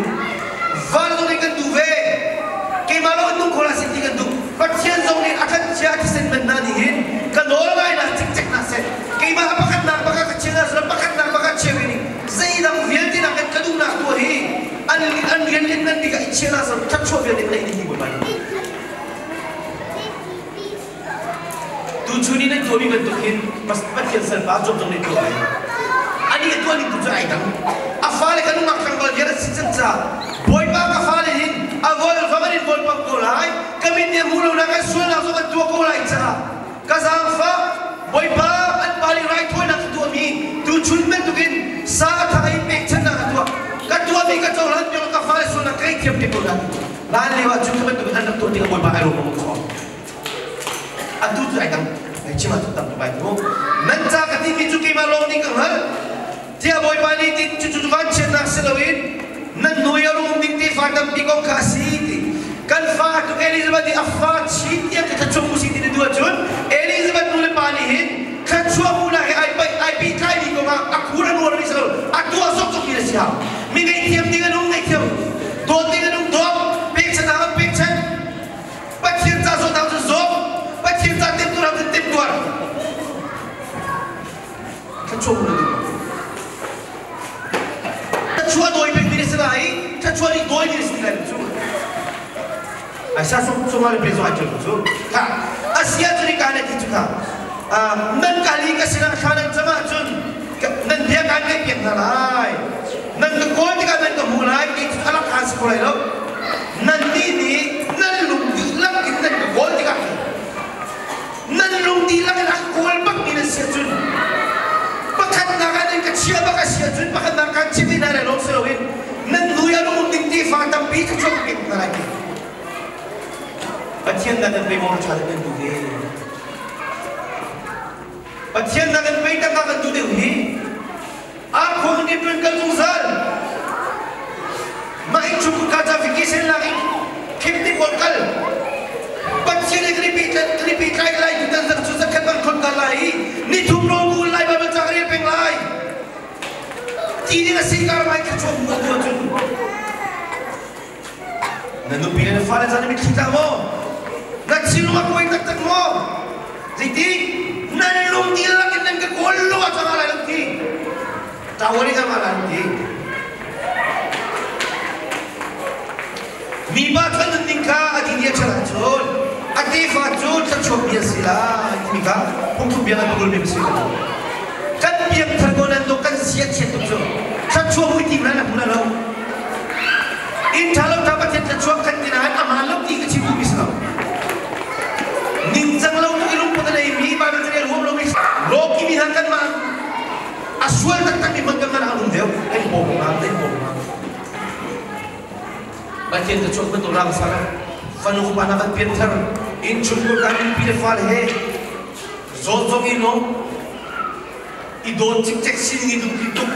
va zong nih kan duh ve keimah lo an nung kho la si ti kan duh Pathian zong nih a kan chia a thisen man hna nih hin ka nawl ngai nak cikcek hna seh keimah a pakhat nak pakhat ka chia na seh pakhat nak pakhat chia ve nih zeidang vialte nak in ka duhnak tuah hi an an rian lian ngan bik ah i chiah sa thluachuah vialte ka nei ding Bawipa nih tuchun i nan tuahmi bantuk hin Pathian salpa Job zong nih tuah ve ani a tuah ning tu cu ai dang a fale kan nungak tlangval vial an si cang ca Bawipa ka fale hin a vol va in vol pang ko lai ka min nih hmu lo nak an sualnak zong an tuah ko lai caah Ka zaangfah, Bawipa, an pa nih raithawinak ka tuahmi tuchun bantukin sa a thang in pekchanhnak a tuah. Ka tuahmi ka cohlan piak ka fale sualnak ka ngaihthiam te ko hna. Hlan lio ah cun cu bantukin an rak tuah tikah Bawipa ai rawm maw ka Atu cu ai dang. Ai chim ah tam tuk ai mu. Nan ca ka timi cu keimah lawng nih ka hngalh. Tiah Bawipa nih ti cucu vanchiatnak si loin nan hnu i a rum ding tefa tampi kong kha a si ti. Kan fa tuk Elizabeth nih a fa chin tiah ka thlacung usih ti na duh ahcun Elizabeth nu le pa nih hin tuah zokzok mi na si hau. Mi ngaihthiam ding an um ngaihthiam, dawt ding an um dawt, pekchanh ah an pekchanh. Pathian ca zawt ah cun zawt, Pathian ca timhtuar ah cun timhtuar. Thluachuah na duh. Thluachuah dawi pengmi na si lai i thluachuah nih dawimi na si lai cu. Ai sa sung sung le pe zo ai cu. Kha asia cu ni ka le ti cu kha. Nan kali ka sinah thla nan cam ahcun nan bia kaan ngaih piak hna lai. Nan ka kawl tikah nan ka hmu lai ti cu alak kaan si ko lai lo. Nan nih nih nan lung dihlak in nan ka kawl tikah nan lung dihlak in a kawl bakmi nan si ahcun pakhatnak ah nan ka chia bak a si ahcun pakhatnak kaan chim hna lai lawng si loin nan nu ya lung um ding ti fa tampi cu chuak ka pek hna lai ti. Pathian na kan pe maw ṭha nan duh ve. Pathian na kan pei tak kan duh deuh hi. A khua kan ṭuan kal zungzal. Mah in chung ka ca vacation lak in khim ti pawl kal. Pathian he kan i kan i pehtlai lai tu tan zak cu zakhat bang khon kal lai i ni thum rawl bu lai Bible ca ka rel peng lai. Ti ding a si kar mai ka chuak mu tu cun. Na nupi le na fale caan na mitthli tla maw? Na thinlung a kuai taktak maw? Zeiti? Nan lung dihlak in nan ka kawl lo ah cang lai lo ti. Tawari cang lai lo ti. Mipa cu an nunning kha a dini a ṭhat ahcun a tefa cu thluachuakmi an si lai timi kha phungthluk bia kan bulmi a si. Kan piangthar ko nan dawh kan si a chiat tuk cu thluachuah mui tim nan hmu lo. Inn ṭha lo ṭha Pathian thluachuah kan ti nain a hmaan lo ti ka chim duhmi si lo. Ningcang lo tuk i lungput a neimi Baibal carel huam lomi lawki mi hna kanmah a sual taktakmi hmanh kan man ah um deuh kan i bawm hna kan i bawm hna. Pathian thluachuah bantuk rang sar fanu fapa hna kan pianthar innchungkhar kan nupi le fale he zawt zong i nuam i dawt cikcek sining i lungthin tuk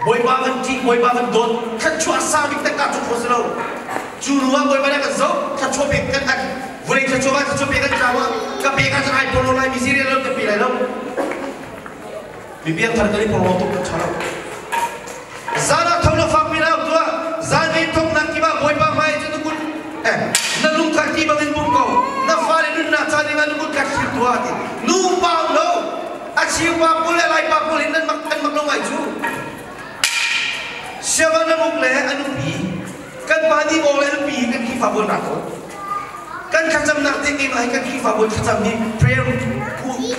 Bawipa kan ṭih, Bawipa kan dawt, thluachuah sang bik tak cu kho si lo. Cu ruangah Bawipa nih kan zoh, thluachuah pek kan kan vawlei thluachuah ah thluachuah pek kan tlau ah ka pek ah cun ai porhlaw lai mi si lo ka pe lai lo. Mi piangthar kan i porhlaw tuk kan ṭha lo. Zan ah tho la fak mi lau tuah, zan ven thawknak kip ah Bawipa hmai cu na kut eh na lung kha ti bangin bung ko, na fale nunnak ca dingah na kut kha thlir tuah ti. Nu pa lo, a chiu pa pawl le lai pa pawl hin nan mak kan mak lo ngai cu siava na muk le a nupi kan pa ni bawng le a nupi kan Khrihfabu an ra ko kan thlacamnak te keimah hi kan Khrihfabu thlacam hi prayer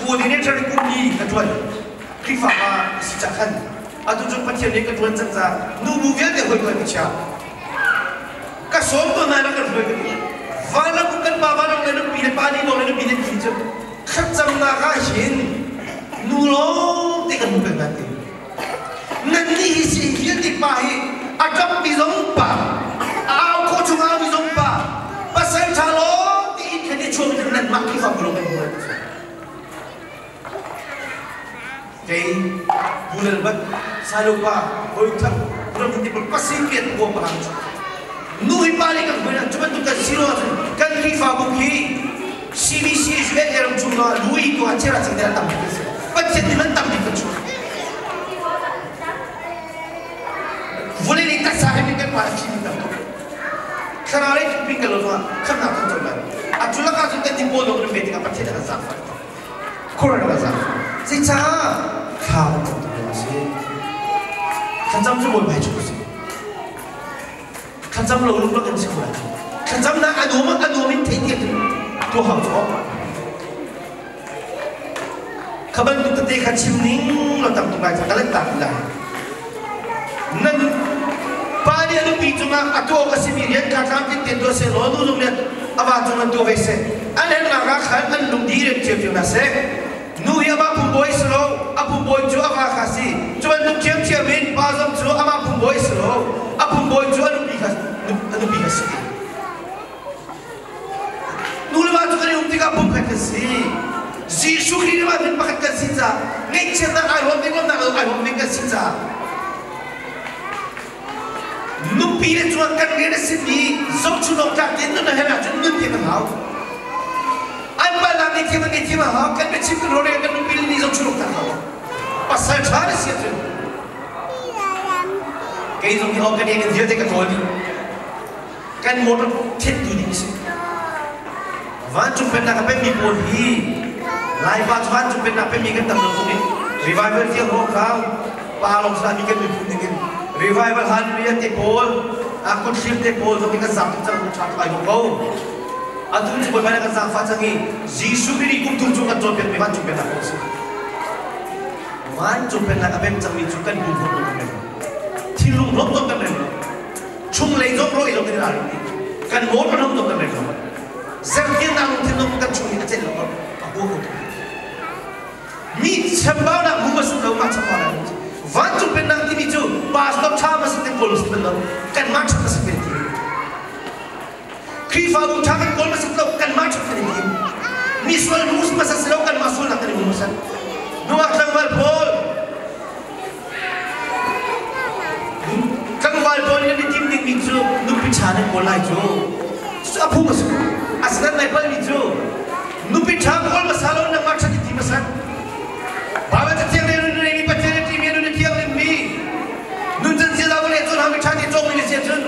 coordinator kummi ka tuan Khrihfa pa si ca khan atu cu Pathian nih ka tuan cang ca nu bu vialte hoi hoi ka chia ka sawm to na kan hruai ka van kan pa van le nupi le pa ni bawng le nupi le thi cu Thlacamnak ah hin nu lawngte kan hmu peng hna ti. Nannih hi si vialte pa hi a ṭapmi zong pa, a au khawh chung aumi zong pa, pasal ṭha lawngte inn khan i chuak in nanmah Khrihfabu lawng kan hmu lai. Kei Pu Lal Bat, Sailo pa, Hawi Thang, Ram Ti pasing pian kuam parang cu. Nu hi pa nih kan hmuh cu bantuk kan si lo ahcun kan Khrihfabu hi CBC US ram chung ah lui tu ah chera chang tam bik kan si. Pathian nih man tam bik kan chuah. Vulei nih taksa he min kan pa khi tam tuk. Thlarau lei thuping kan lo zongah khamnak kan co lai. A cu lakah cun kan ti pawl lo kan ve tikah Pathian a kan zaangfah. Khuaruah kan zaangfah. Zeicah thla kan cam tuk a si. Thlacam cu Bawipa cu a si. Thlacam lo lung kan si ko lai. Thlacamnak a nuam a nuam in theih tiah tuah hau cu. Kha bantuk tete kha chim ning lo tam tuk lai ka lan tak lai. Nan pa nih a nupi cungah a tuah awk a simi rian kha tlamtling tein tuah seh law nu zong nih a va cung an tuah ve seh. An herhnak ah khan an lung dih cio hna seh. Nu hi amah phungbawi si lo, a phungbawi cu a va kha si. Cu bantuk ṭhiamṭhiam in pa zong cu amah phungbawi si lo, a phungbawi cu a nupi kha a nupi kha si. Nu le va cu kan i um tikah pumkhat kan si. Jesuh Khrih le va min pakhat kan si caah ngaihchiatnak ai huam ding lawmnak ai huam ding kan si caah nupi le cungah kan rian a simi zohchun awk tlak tein nun a herh ahcun nun thiam a hau. An palnak nih thiam an ngei thiam a hau. Kan biachim kan rawlrel kan nupi le nih zohchun awk tlak hau. Pasal ṭha na si ahcun kei zong hi kan kan vialte ka ṭawl dih. Kan motor thentu ding a si. Vancung pennak a pemmi pawl hi Laipa cu vancung pennak pemmi kan tam lo tuk i revival tiang ruang kha pa lawng sa mi kan miphun ding in revival hallelujah te pawl a kut thlir te pawl zong hi kan zaang tuk cang ṭha tuk ai ko. Atu cu Bawipa nih kan zaangfah cang i Jesuh Khrih kum thum chung kan cawnpiakmi vancung pennak kong a si. Vancung pennak a pem cangmi cu kan pum hrawk kan rem lo. Thinlung rawk zong kan rem lo. Chunglei zong rawh i zong kan i ralring dih. Kan motor lam zong kan rem lo. Zertiannak lungthin zong kan chung in a celh lo a hua ko. Mi chambaunak mu ma sum lo mah chambaunak mu. Vancung pennak timi cu pastor ṭha ma si te kawl ma si lo kanmah ṭha ma si te ti. Khrihfabu ṭha kan kawl hmasat lo kanmah ṭhat kan i tim. Mi sual hmu hmasa si lo kanmah sualnak kan i hmu hmasat. Nungak tlangval pawl tlangval pawl nih nan i tim dingmi cu nupi ṭha nan kawl lai cu. Cucu a phung a si ko. Asinain nai palmi cu nupi ṭha kawl hmasa lo nangmah ṭhat i tim hmasat. Baibal Cathiang nih nun a neimi Pathian a ṭihmi a nun a thianghlimmi nuncan ziaza vawlei a cawnhangmi ṭha te cawngmi na si ahcun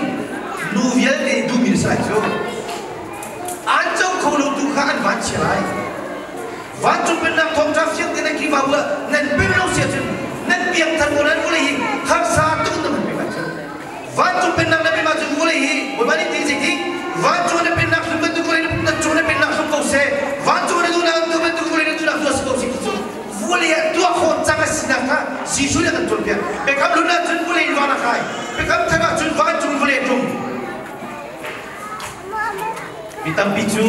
nu vialte nih duhmi na si lai cu. An co kho lo tu kha an van chia lai. Vancung pennak thawngṭha fiang tein nan Khrihfabu ah nan pem lo si ahcun nan piangthar ko nan vawlei hi harsa tuk in nan pek lai cu. Vancung pennak na pem ahcun vawlei hi Bawipa nih ti zei ti vancung na pennak hlum bantuk vawlei na cung na pennak hlum ko seh vancung na duhnak tu bantuk vawlei na duhnak tuah si ko seh ti cu vawlei ah tuah khawh cang a sinak kha Jesuh nih a kan cawnpiak. Biakam hlun ahcun vawlei in van a kai. Biakam thar ahcun vancung vawlei a tlung. Mi tampi cu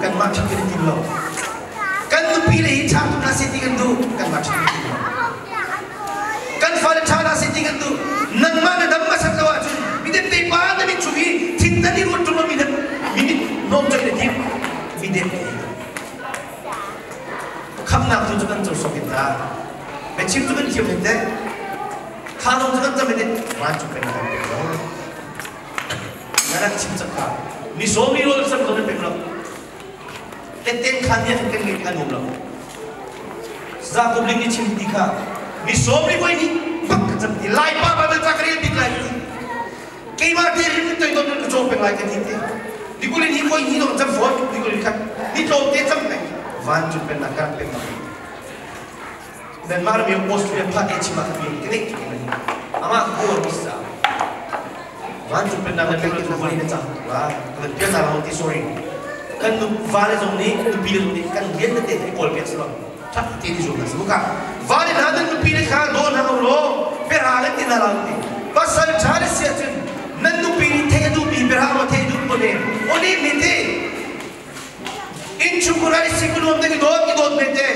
kanmah ṭhit kan i tim lo. Kan nupi le hi ṭha tuk hna seh ti kan duh, kanmah ṭhit kan i tim lo. Kan fale ṭha hna seh ti kan duh. Nangmah na dam hmasat lo ahcun mi depte pa na mit chung i thintan i ruat ṭung lo mi na mi mit nuam coih na tim. Mi depte. Khamnak tu cu kan co sawk in ta. Biachim cu kan thiam in teh. Kha lawng cu kan cam in teh. Vancung peng kan pek lo. Na rak chim cak kha. Mi sawm mi rawl sam ko nan pek lo. Tetten khan nih kan ngei kan um lo. Jacob ling nih chim ti kha. Mi sawm mi voi nih bak ka cam ti. Lai pa Bible ca ka rel bik lai. Keimah te rin toi ton ka caw peng lai ka ti te. Nikulin hi voi hi dong cam fawn nikulin khat ni tlawm te cam peng vancung pennak ka rak peng Myanmar mi Australia phat e chima ka mi ka nek tu ni ama ko mi sa vancung pennak na peng tu voli na cang la kan pia za lo ti sorry kan nu va le zong nih nupi le zong nih kan rian na te te kawl piak silo thak te ni zong na muka va le hna nan nupi le kha do na lo lo bera le ti na la ti pasal tha le sia cun nan nupi nih thei a duh mi bera ro thei duh ko ne oni mi te Innchungkhar ah i sik nuam ding i dawt i dawt men te.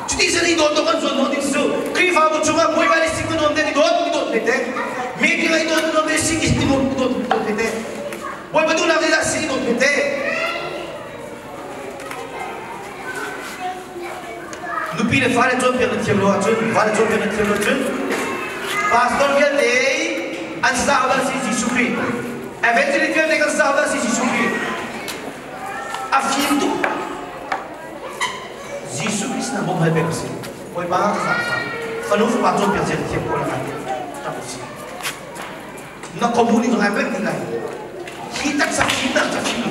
Cuti sin i dawt kan zuan ding cu Khrihfabu chungah Bawipa nih sik nuam ding i dawt i dawt men te. Meeting ah i dawt nuam ding sik i dawt i dawt dawt men te. Bawipa duhnak nih dah sik i dawt men te. Nupi le fale cawnpiak na thiam lo ahcun, vale cawnpiak na thiam lo ahcun, pastor vialte an sau dah si Jesuh Khrih. Evangelist vialte kan sau dah si Jesuh Khrih. A fim tuk. Jesuh Christ na bawmh hal pek a si. Bawipa ka zaangfah. Fanu fapa cawnpiak cia thiam ko na kan ti. Na khuabu nih ngai pek ti lai. Hi taksa fimnak ca fim.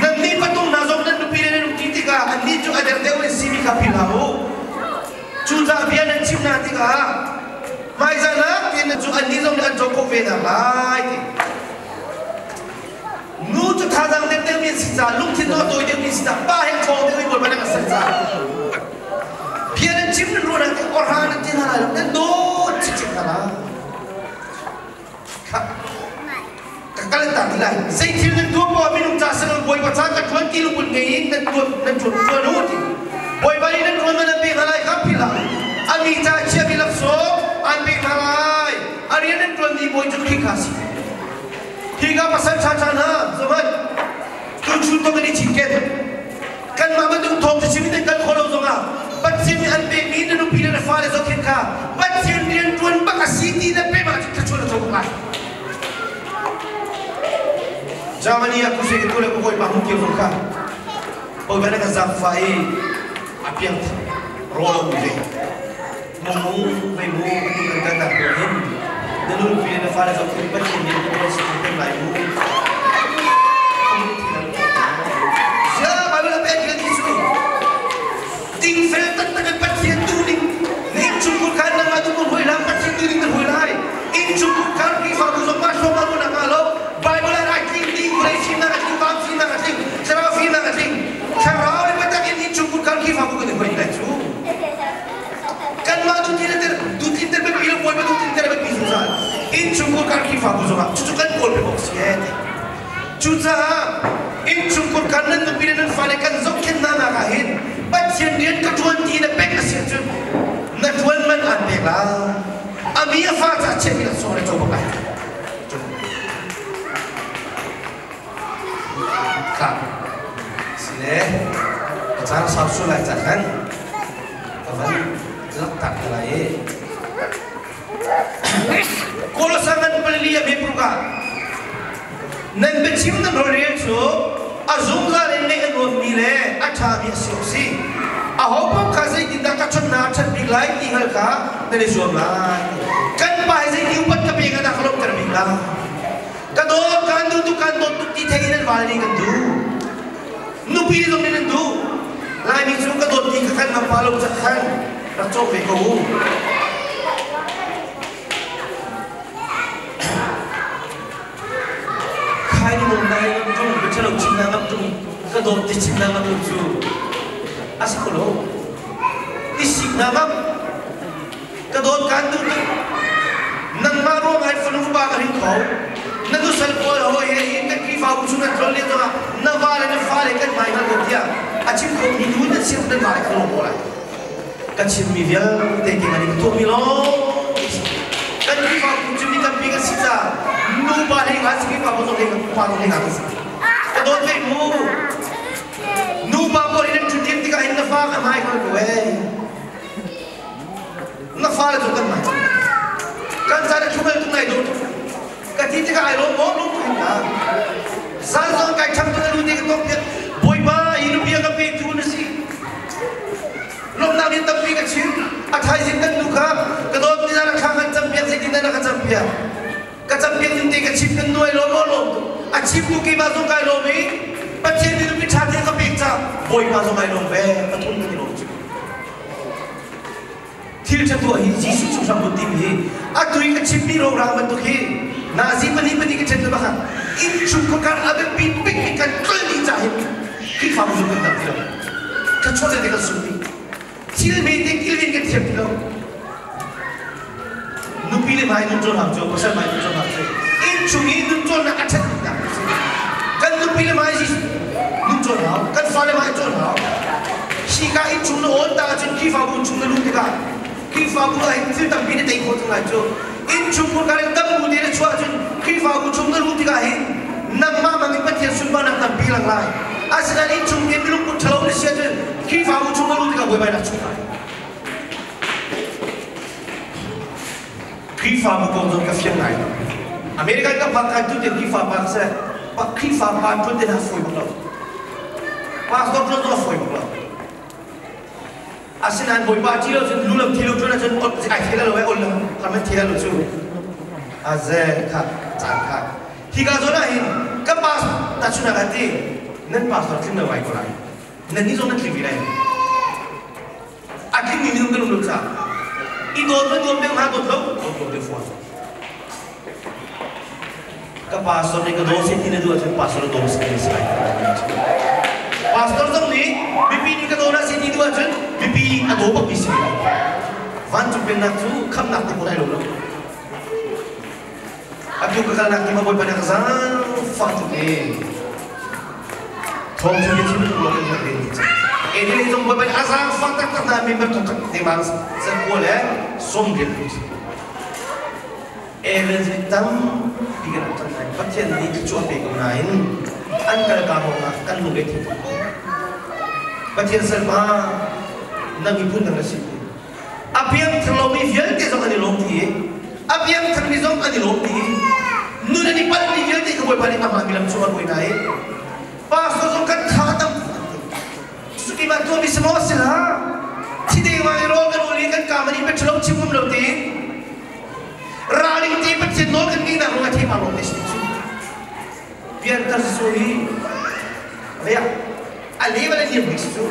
Nan nih patung hna zong nan nupi le nan umti tikah annih cu a der deuh in simi kha philh hlah u. Cucaah bia nan chim hna tikah hmaizah nak tein cu annih zong nih an co khawh ve hna lai ti. Nu cu thazaang deuh deuhmi an si caah lungthin nawl tawi deuhmi an si caah pa he ṭhawng deuh in Bawipa nih a ser caah bia nan chim nan ruah nan orha nan ti hna lai lo nan dawt chinchin hna lai. Ka kal ta ti lai. Zei thil nan tuah poah minung ca si lo Bawipa ca ka ṭuan ti lungput ngei in nan tuan nan ṭuan ṭuan u ti. Bawipa nih nan ṭuan man an pek hna lai kha philh hlah. A mi ca chiami laksawng an pek hna lai. A rian nan ṭuanmi bawi cu Khrih kha a si. Hika pasal ṭha ṭha hna zohhmanh tuchun to kan i cinken kanmah bantuk thawng chim in kan khawh lo zongah Pathian nih an pekmi na nupi le na fale zohkhenh kha Pathian rian ṭuan bak a si ti na pem ahcun thluachuah na co bak lai. Germany ah kusui ka tu le ka hawipa hung kir zong kha Bawipa nih kan zaangfah i a piangthar. Rawl a um ve. Mung vei mu tu kan kan nak tuah hin na nunpi le na fale zohkhenh Pathian nih na tuan si peng lai mu. Sia Bible a pek kan ti cu dingfel taktak in Pathian duhning na innchungkhur khan nangmah tu hoi lang Pathian duhning na hoi lai innchungkhur khan Khrihfabu zong mah hrawm ah nak lo Bible ah ai tling ding vawlei fimnak a tling van fimnak a tling thlarau fimnak a tling thlarau le biatak in innchungkhur khan Khrihfabu kan i hoi lai cu kanmah duhtlin duhtlin biapi lo bawipa duhtlin ter biapi zungzal innchungkhur kan Khrihfabu zongah cucu kan kawl pek awk si ee ti cucaah innchungkhur kan nan nupi le nan fale kan zohkhenh hna nak ah hin Pathian rian ka ṭuan ti na pek a si ahcun na ṭuan man aan pek la a mi a fa ca chiahmi laksawng le co bak lai Kha si le ka caan sau sual lai ca khan ka van laktak hna lai i Kolosa ngan palili a biapruk ah nan biachim nan rolrel cu a zungzal in ngaih a nuammi le a ṭhami a si awk si. Aho paoh kha zeitindah ka ṭhat hna a ṭhat bik lai ti hngalh kha nan i zuam lai. Kan pa hi zeiti upat ka pek ah dah ka lawmhter bik lai. Ka dawt kan duh tuk kan dawt tuk ti thei in an val nih kan duh. Nupi zong nih nan duh. Laimi cu ka dawt ti kha kan ngam pa lo cak khan rak cawk ve ko u. Khai ni mong nai ngam tung, biachalo chim na ngam tung, ka dawt ti chim na ngam lo cu a si kho lo. I sik na ngam. Ka dawt kan duh tuk. Nangmah ruang ah fanu fapa ka hring kho. Na nusal pawl hawi he hin kan Khrihfabu chung nan tlon lio zongah na va le na fale kan hmai hngal ko tiah a chim kho mi nu nan siang nan vale kha lawm ko lai. Ka chimmi vialte ke ngan in ka tuahmi lawng kan Khrihfabu cu mi tampi kan si caah nupa hlei nga si Khrihfabu zong hlei nga pa zong hlei nga kan si. Ka dawt ve mu. Nupa pawl in an ṭhut tikah hin na fa ka hmai hngal ko ee. Na fale cu kan mai kan ca le thumel tu ngai dawt ka ti tikah ai lawm maw lawm tuk na zan zong kai ṭhang tu na lu te ka tok piak bawipa hi nu bia ka pe tu na si lawmnak in tampi ka chim a thaizing kan nu kha ka dawt ni na thla kan cam piak zeitin na ka cam piak ka cam piak ning te ka chim kan nu ai lawm maw lawm tuk a chim tu keimah zong kai lawm i Pathian nih nupi ṭha te ka pek ca bawipa zong ai lawm ve pathum kan i lawm cu Thil ṭha tuah hi Jesuh chung hram hun timi hi atu i ka chimmi rorang bantuk hi nazi pahnih pahnih ka ṭhen bak ah innchungkhar kar a biapi bikmi kan tlol dih caah hin Khrihfabu zung kan dang ti lo. Thluachuah le kan sung dih. Thil hmete kilven kan thiam ti lo. Nupi le hmai nun cawn hau cu, pasal hmai nun cawn hau cu. Innchung i nun cawnnak a ṭhat biknak a si. Kan nupi le hmai nun cawn hau, kan fale hmai cawn hau. Hika innchung na awn ta ahcun Khrihfabu chung na luh tikah Khrihfabu ah hin thil tampi na tei khawh cang lai cu. Innchung hmurka in tam bu te na chuah ahcun Khrihfabu chung na luh tikah hin nangmah mang in Pathian sunparnak tampi lang lai. Asinain innchung te milungput ṭhalo na si ahcun Khrihfabu chung na luh tikah buaibainak chung lai. Khrihfabu kong zong ka fiang ngai lo. American ka phak kai tu te Khrihfa pa ka si. Pa Khrihfa pa ṭuan te hna fawi bak lo. Pastor ṭuan zong a fawi bak lo. Asinain Bawipa ṭi lo cun lu lam thi lo ṭuan ahcun ot ai thei lo ai ol lo har man thei lo cu. Aze kha caan kha. Hi ka zawn ah hin ka pastor tahchunhnak ah ti nan pastor tling lo ai ko lai. Nan nih zong nan tling ve lai. A tlingmi minung kan um lo caah i dawt va nuam deuh hna dawt lo dawt lo deuh fawn. Ka pastor nih ka daw seh ti na duh ahcun pastor daw seh ti si lai. Pastor zong nih mipi nih ka daw na seh ti duh ahcun mipi a daw bakmi si lai. Vancung pennak cu khamnak ti hmun ai lo lo. Atu ka kalnak ti ma Bawipa nih a ka zaangfah tuk e. Thawng cu bia chim tuk lo kan herh len ti. E ni zong Bawipa nih a zaangfah taktak na member thong khat te ma zan kua le som rian tu si. Evans nih tampi kan rak cang nain Pathian nih thluachuah pe ko nain an kal ka ruangah kan lung re thei tuk. Pathian salpa na miphun dang na si. A piangthar lomi vialte zong an i lawm dih i a piangtharmi zong an i lawm dih i nun an i palhmi vialte kha Bawipa nih amah milam cung a hruai hna i pastor zong kan tha tam cucu keimah tuahmi si maw si hlah. Thi dengmang i rawl kan ul i kan kaam i petrol chim um lo tiin ralring te Pathian nawl kan ngeihnak ruang ah theipar lawng te si cu. Pianter su hi riak a level a niam bik si cu.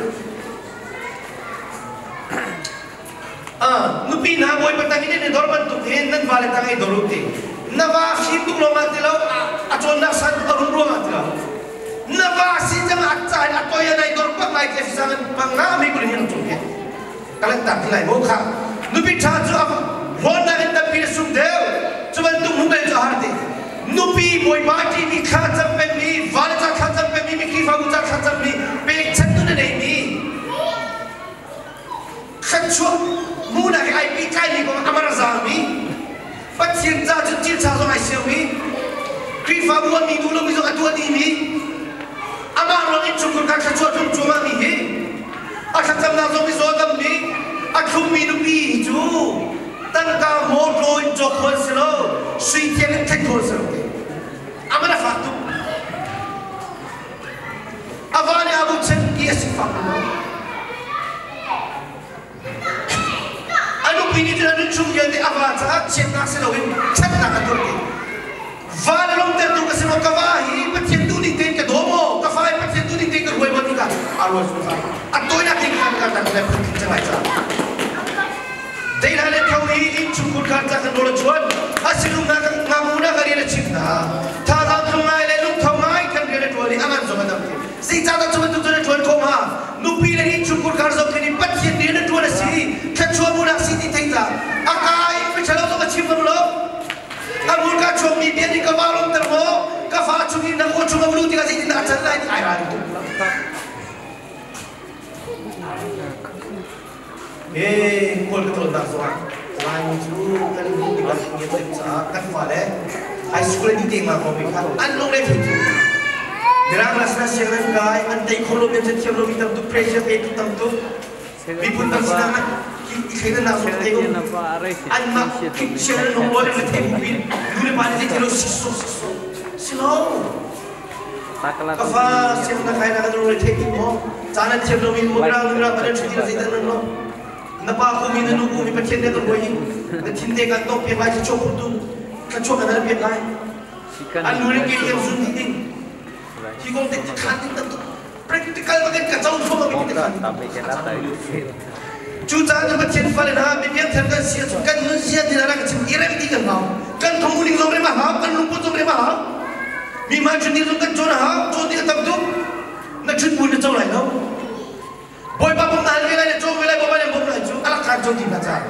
Nupi hna Bawipa tang in nan i dor bantuk hin nan vale tang i dor u ti. Na va fim tuk lawngah ti lo, a cawnnak san tuk a rum ruangah ti lo. Na va si cang a ca in a toi a nai dor bak lai ti a si panga mi kul hin cung ke. Ka tak ti lai mo kha. Nupi ṭha cu a hlawnnak in tampi na sum deuh. Cu bantuk nu bel cu a har ti. Nupi Bawipa ṭihmi thla cam pengmi, vale ca thla cam pengmi, mi Khrihfabu ca thla cammi, pekchanh tu na neimi, thluachuah hmuhnak he ai pehtlaimi kong a marzaangmi Pathian ca cun thilṭha zong ai siangmi Khrihfabu ah mi duh lomi zong a tuah dihmi amah ruang in chungkhar kha thluachuah tlung cuahmahmi hi a thlacamnak zong i zaw dammi a thlummi nupi hi cu tangka mawṭaw in cawk khawh an si lo sui thiang in theih khawh an si lo aman a fak tuk A va nih a bochan ti a sifak maw? A nupi nih cun a nunchung vialte a va caah chiatnak si loin ṭhatnak a tuah ti. Va le lawmhtertu ka si maw? Ka va hi Pathian duhning tein ka daw maw? Ka fa hi Pathian duhning tein ka ruai maw ti kha a ruat zungzal. A tawinak in khan kan rak le phun cang lai caah. Deihla le tho hi innchungkhur kha ca kan rawl a chuan. A sinum hna kan ngamu na ka rian a chim hna. Thazaang tlung ngai le lungtho ngai kan rian a ṭuan i a ngan zong a dam ti. Zeicahdah cu bantuk cun a ṭuan khawh hnga? Nupi le innchungkhur kha zohkhenh in Pathian rian a ṭuan a si. Thluachuah munak si ti thei ca. A kaa in miṭhalo zong a chim ngam lo. A hmurka chuakmi bia nih ka va lawmter maw? Ka fa chung in na aw chung a luh tikah zeitindah a can lai ti ai ral tuk. He kawl ka cawnnak zongah Laimi cu kan hmuh tikah ngiat deuh caah kan fale high school an i te nga ko mi kha an lungre thei cu. Mirang la sana siang nan kai an tei kho lo mi an thiam lo mi tam tuk pressure pe tu tam tuk miphun dang sinah an i thleidannak zong thei ko anmah siang nan hong lawi le thei bu pin nu le pa nih zei thei lo siso siso si lo Ka fa siang na kai na kan rul thei ti maw? Caan an thiam lomi maw mirang mirang kan ṭhu ti zei dah nan lo? Na pa ku mi na nu ku mi Pathian nih kan ruai hi na thin te kan tawk piak lai thluachuah phurtu thluachuah kan hal piak lai. An nu le ke tiang zun dih ding. Hi kong te khan ding tam tuk practical bakin ka co thluahmah mi te khan. Cucaah cu Pathian fale hna mi piangthar kan si ahcun kan nunzia ti rak chim i rem ti kan hau. Kan thongmuning zong rem a hau, kan lungput zong rem a hau. Mi hmai ṭhut ni zong kan cawn a hau, cawn ti a tam tuk. Na ṭhut bu na co lai lo. Bawipa bawmh na hal ve lai, na cawng ve lai, Bawipa nih an bawmh lai cu a rak khan cawn ti hna caah.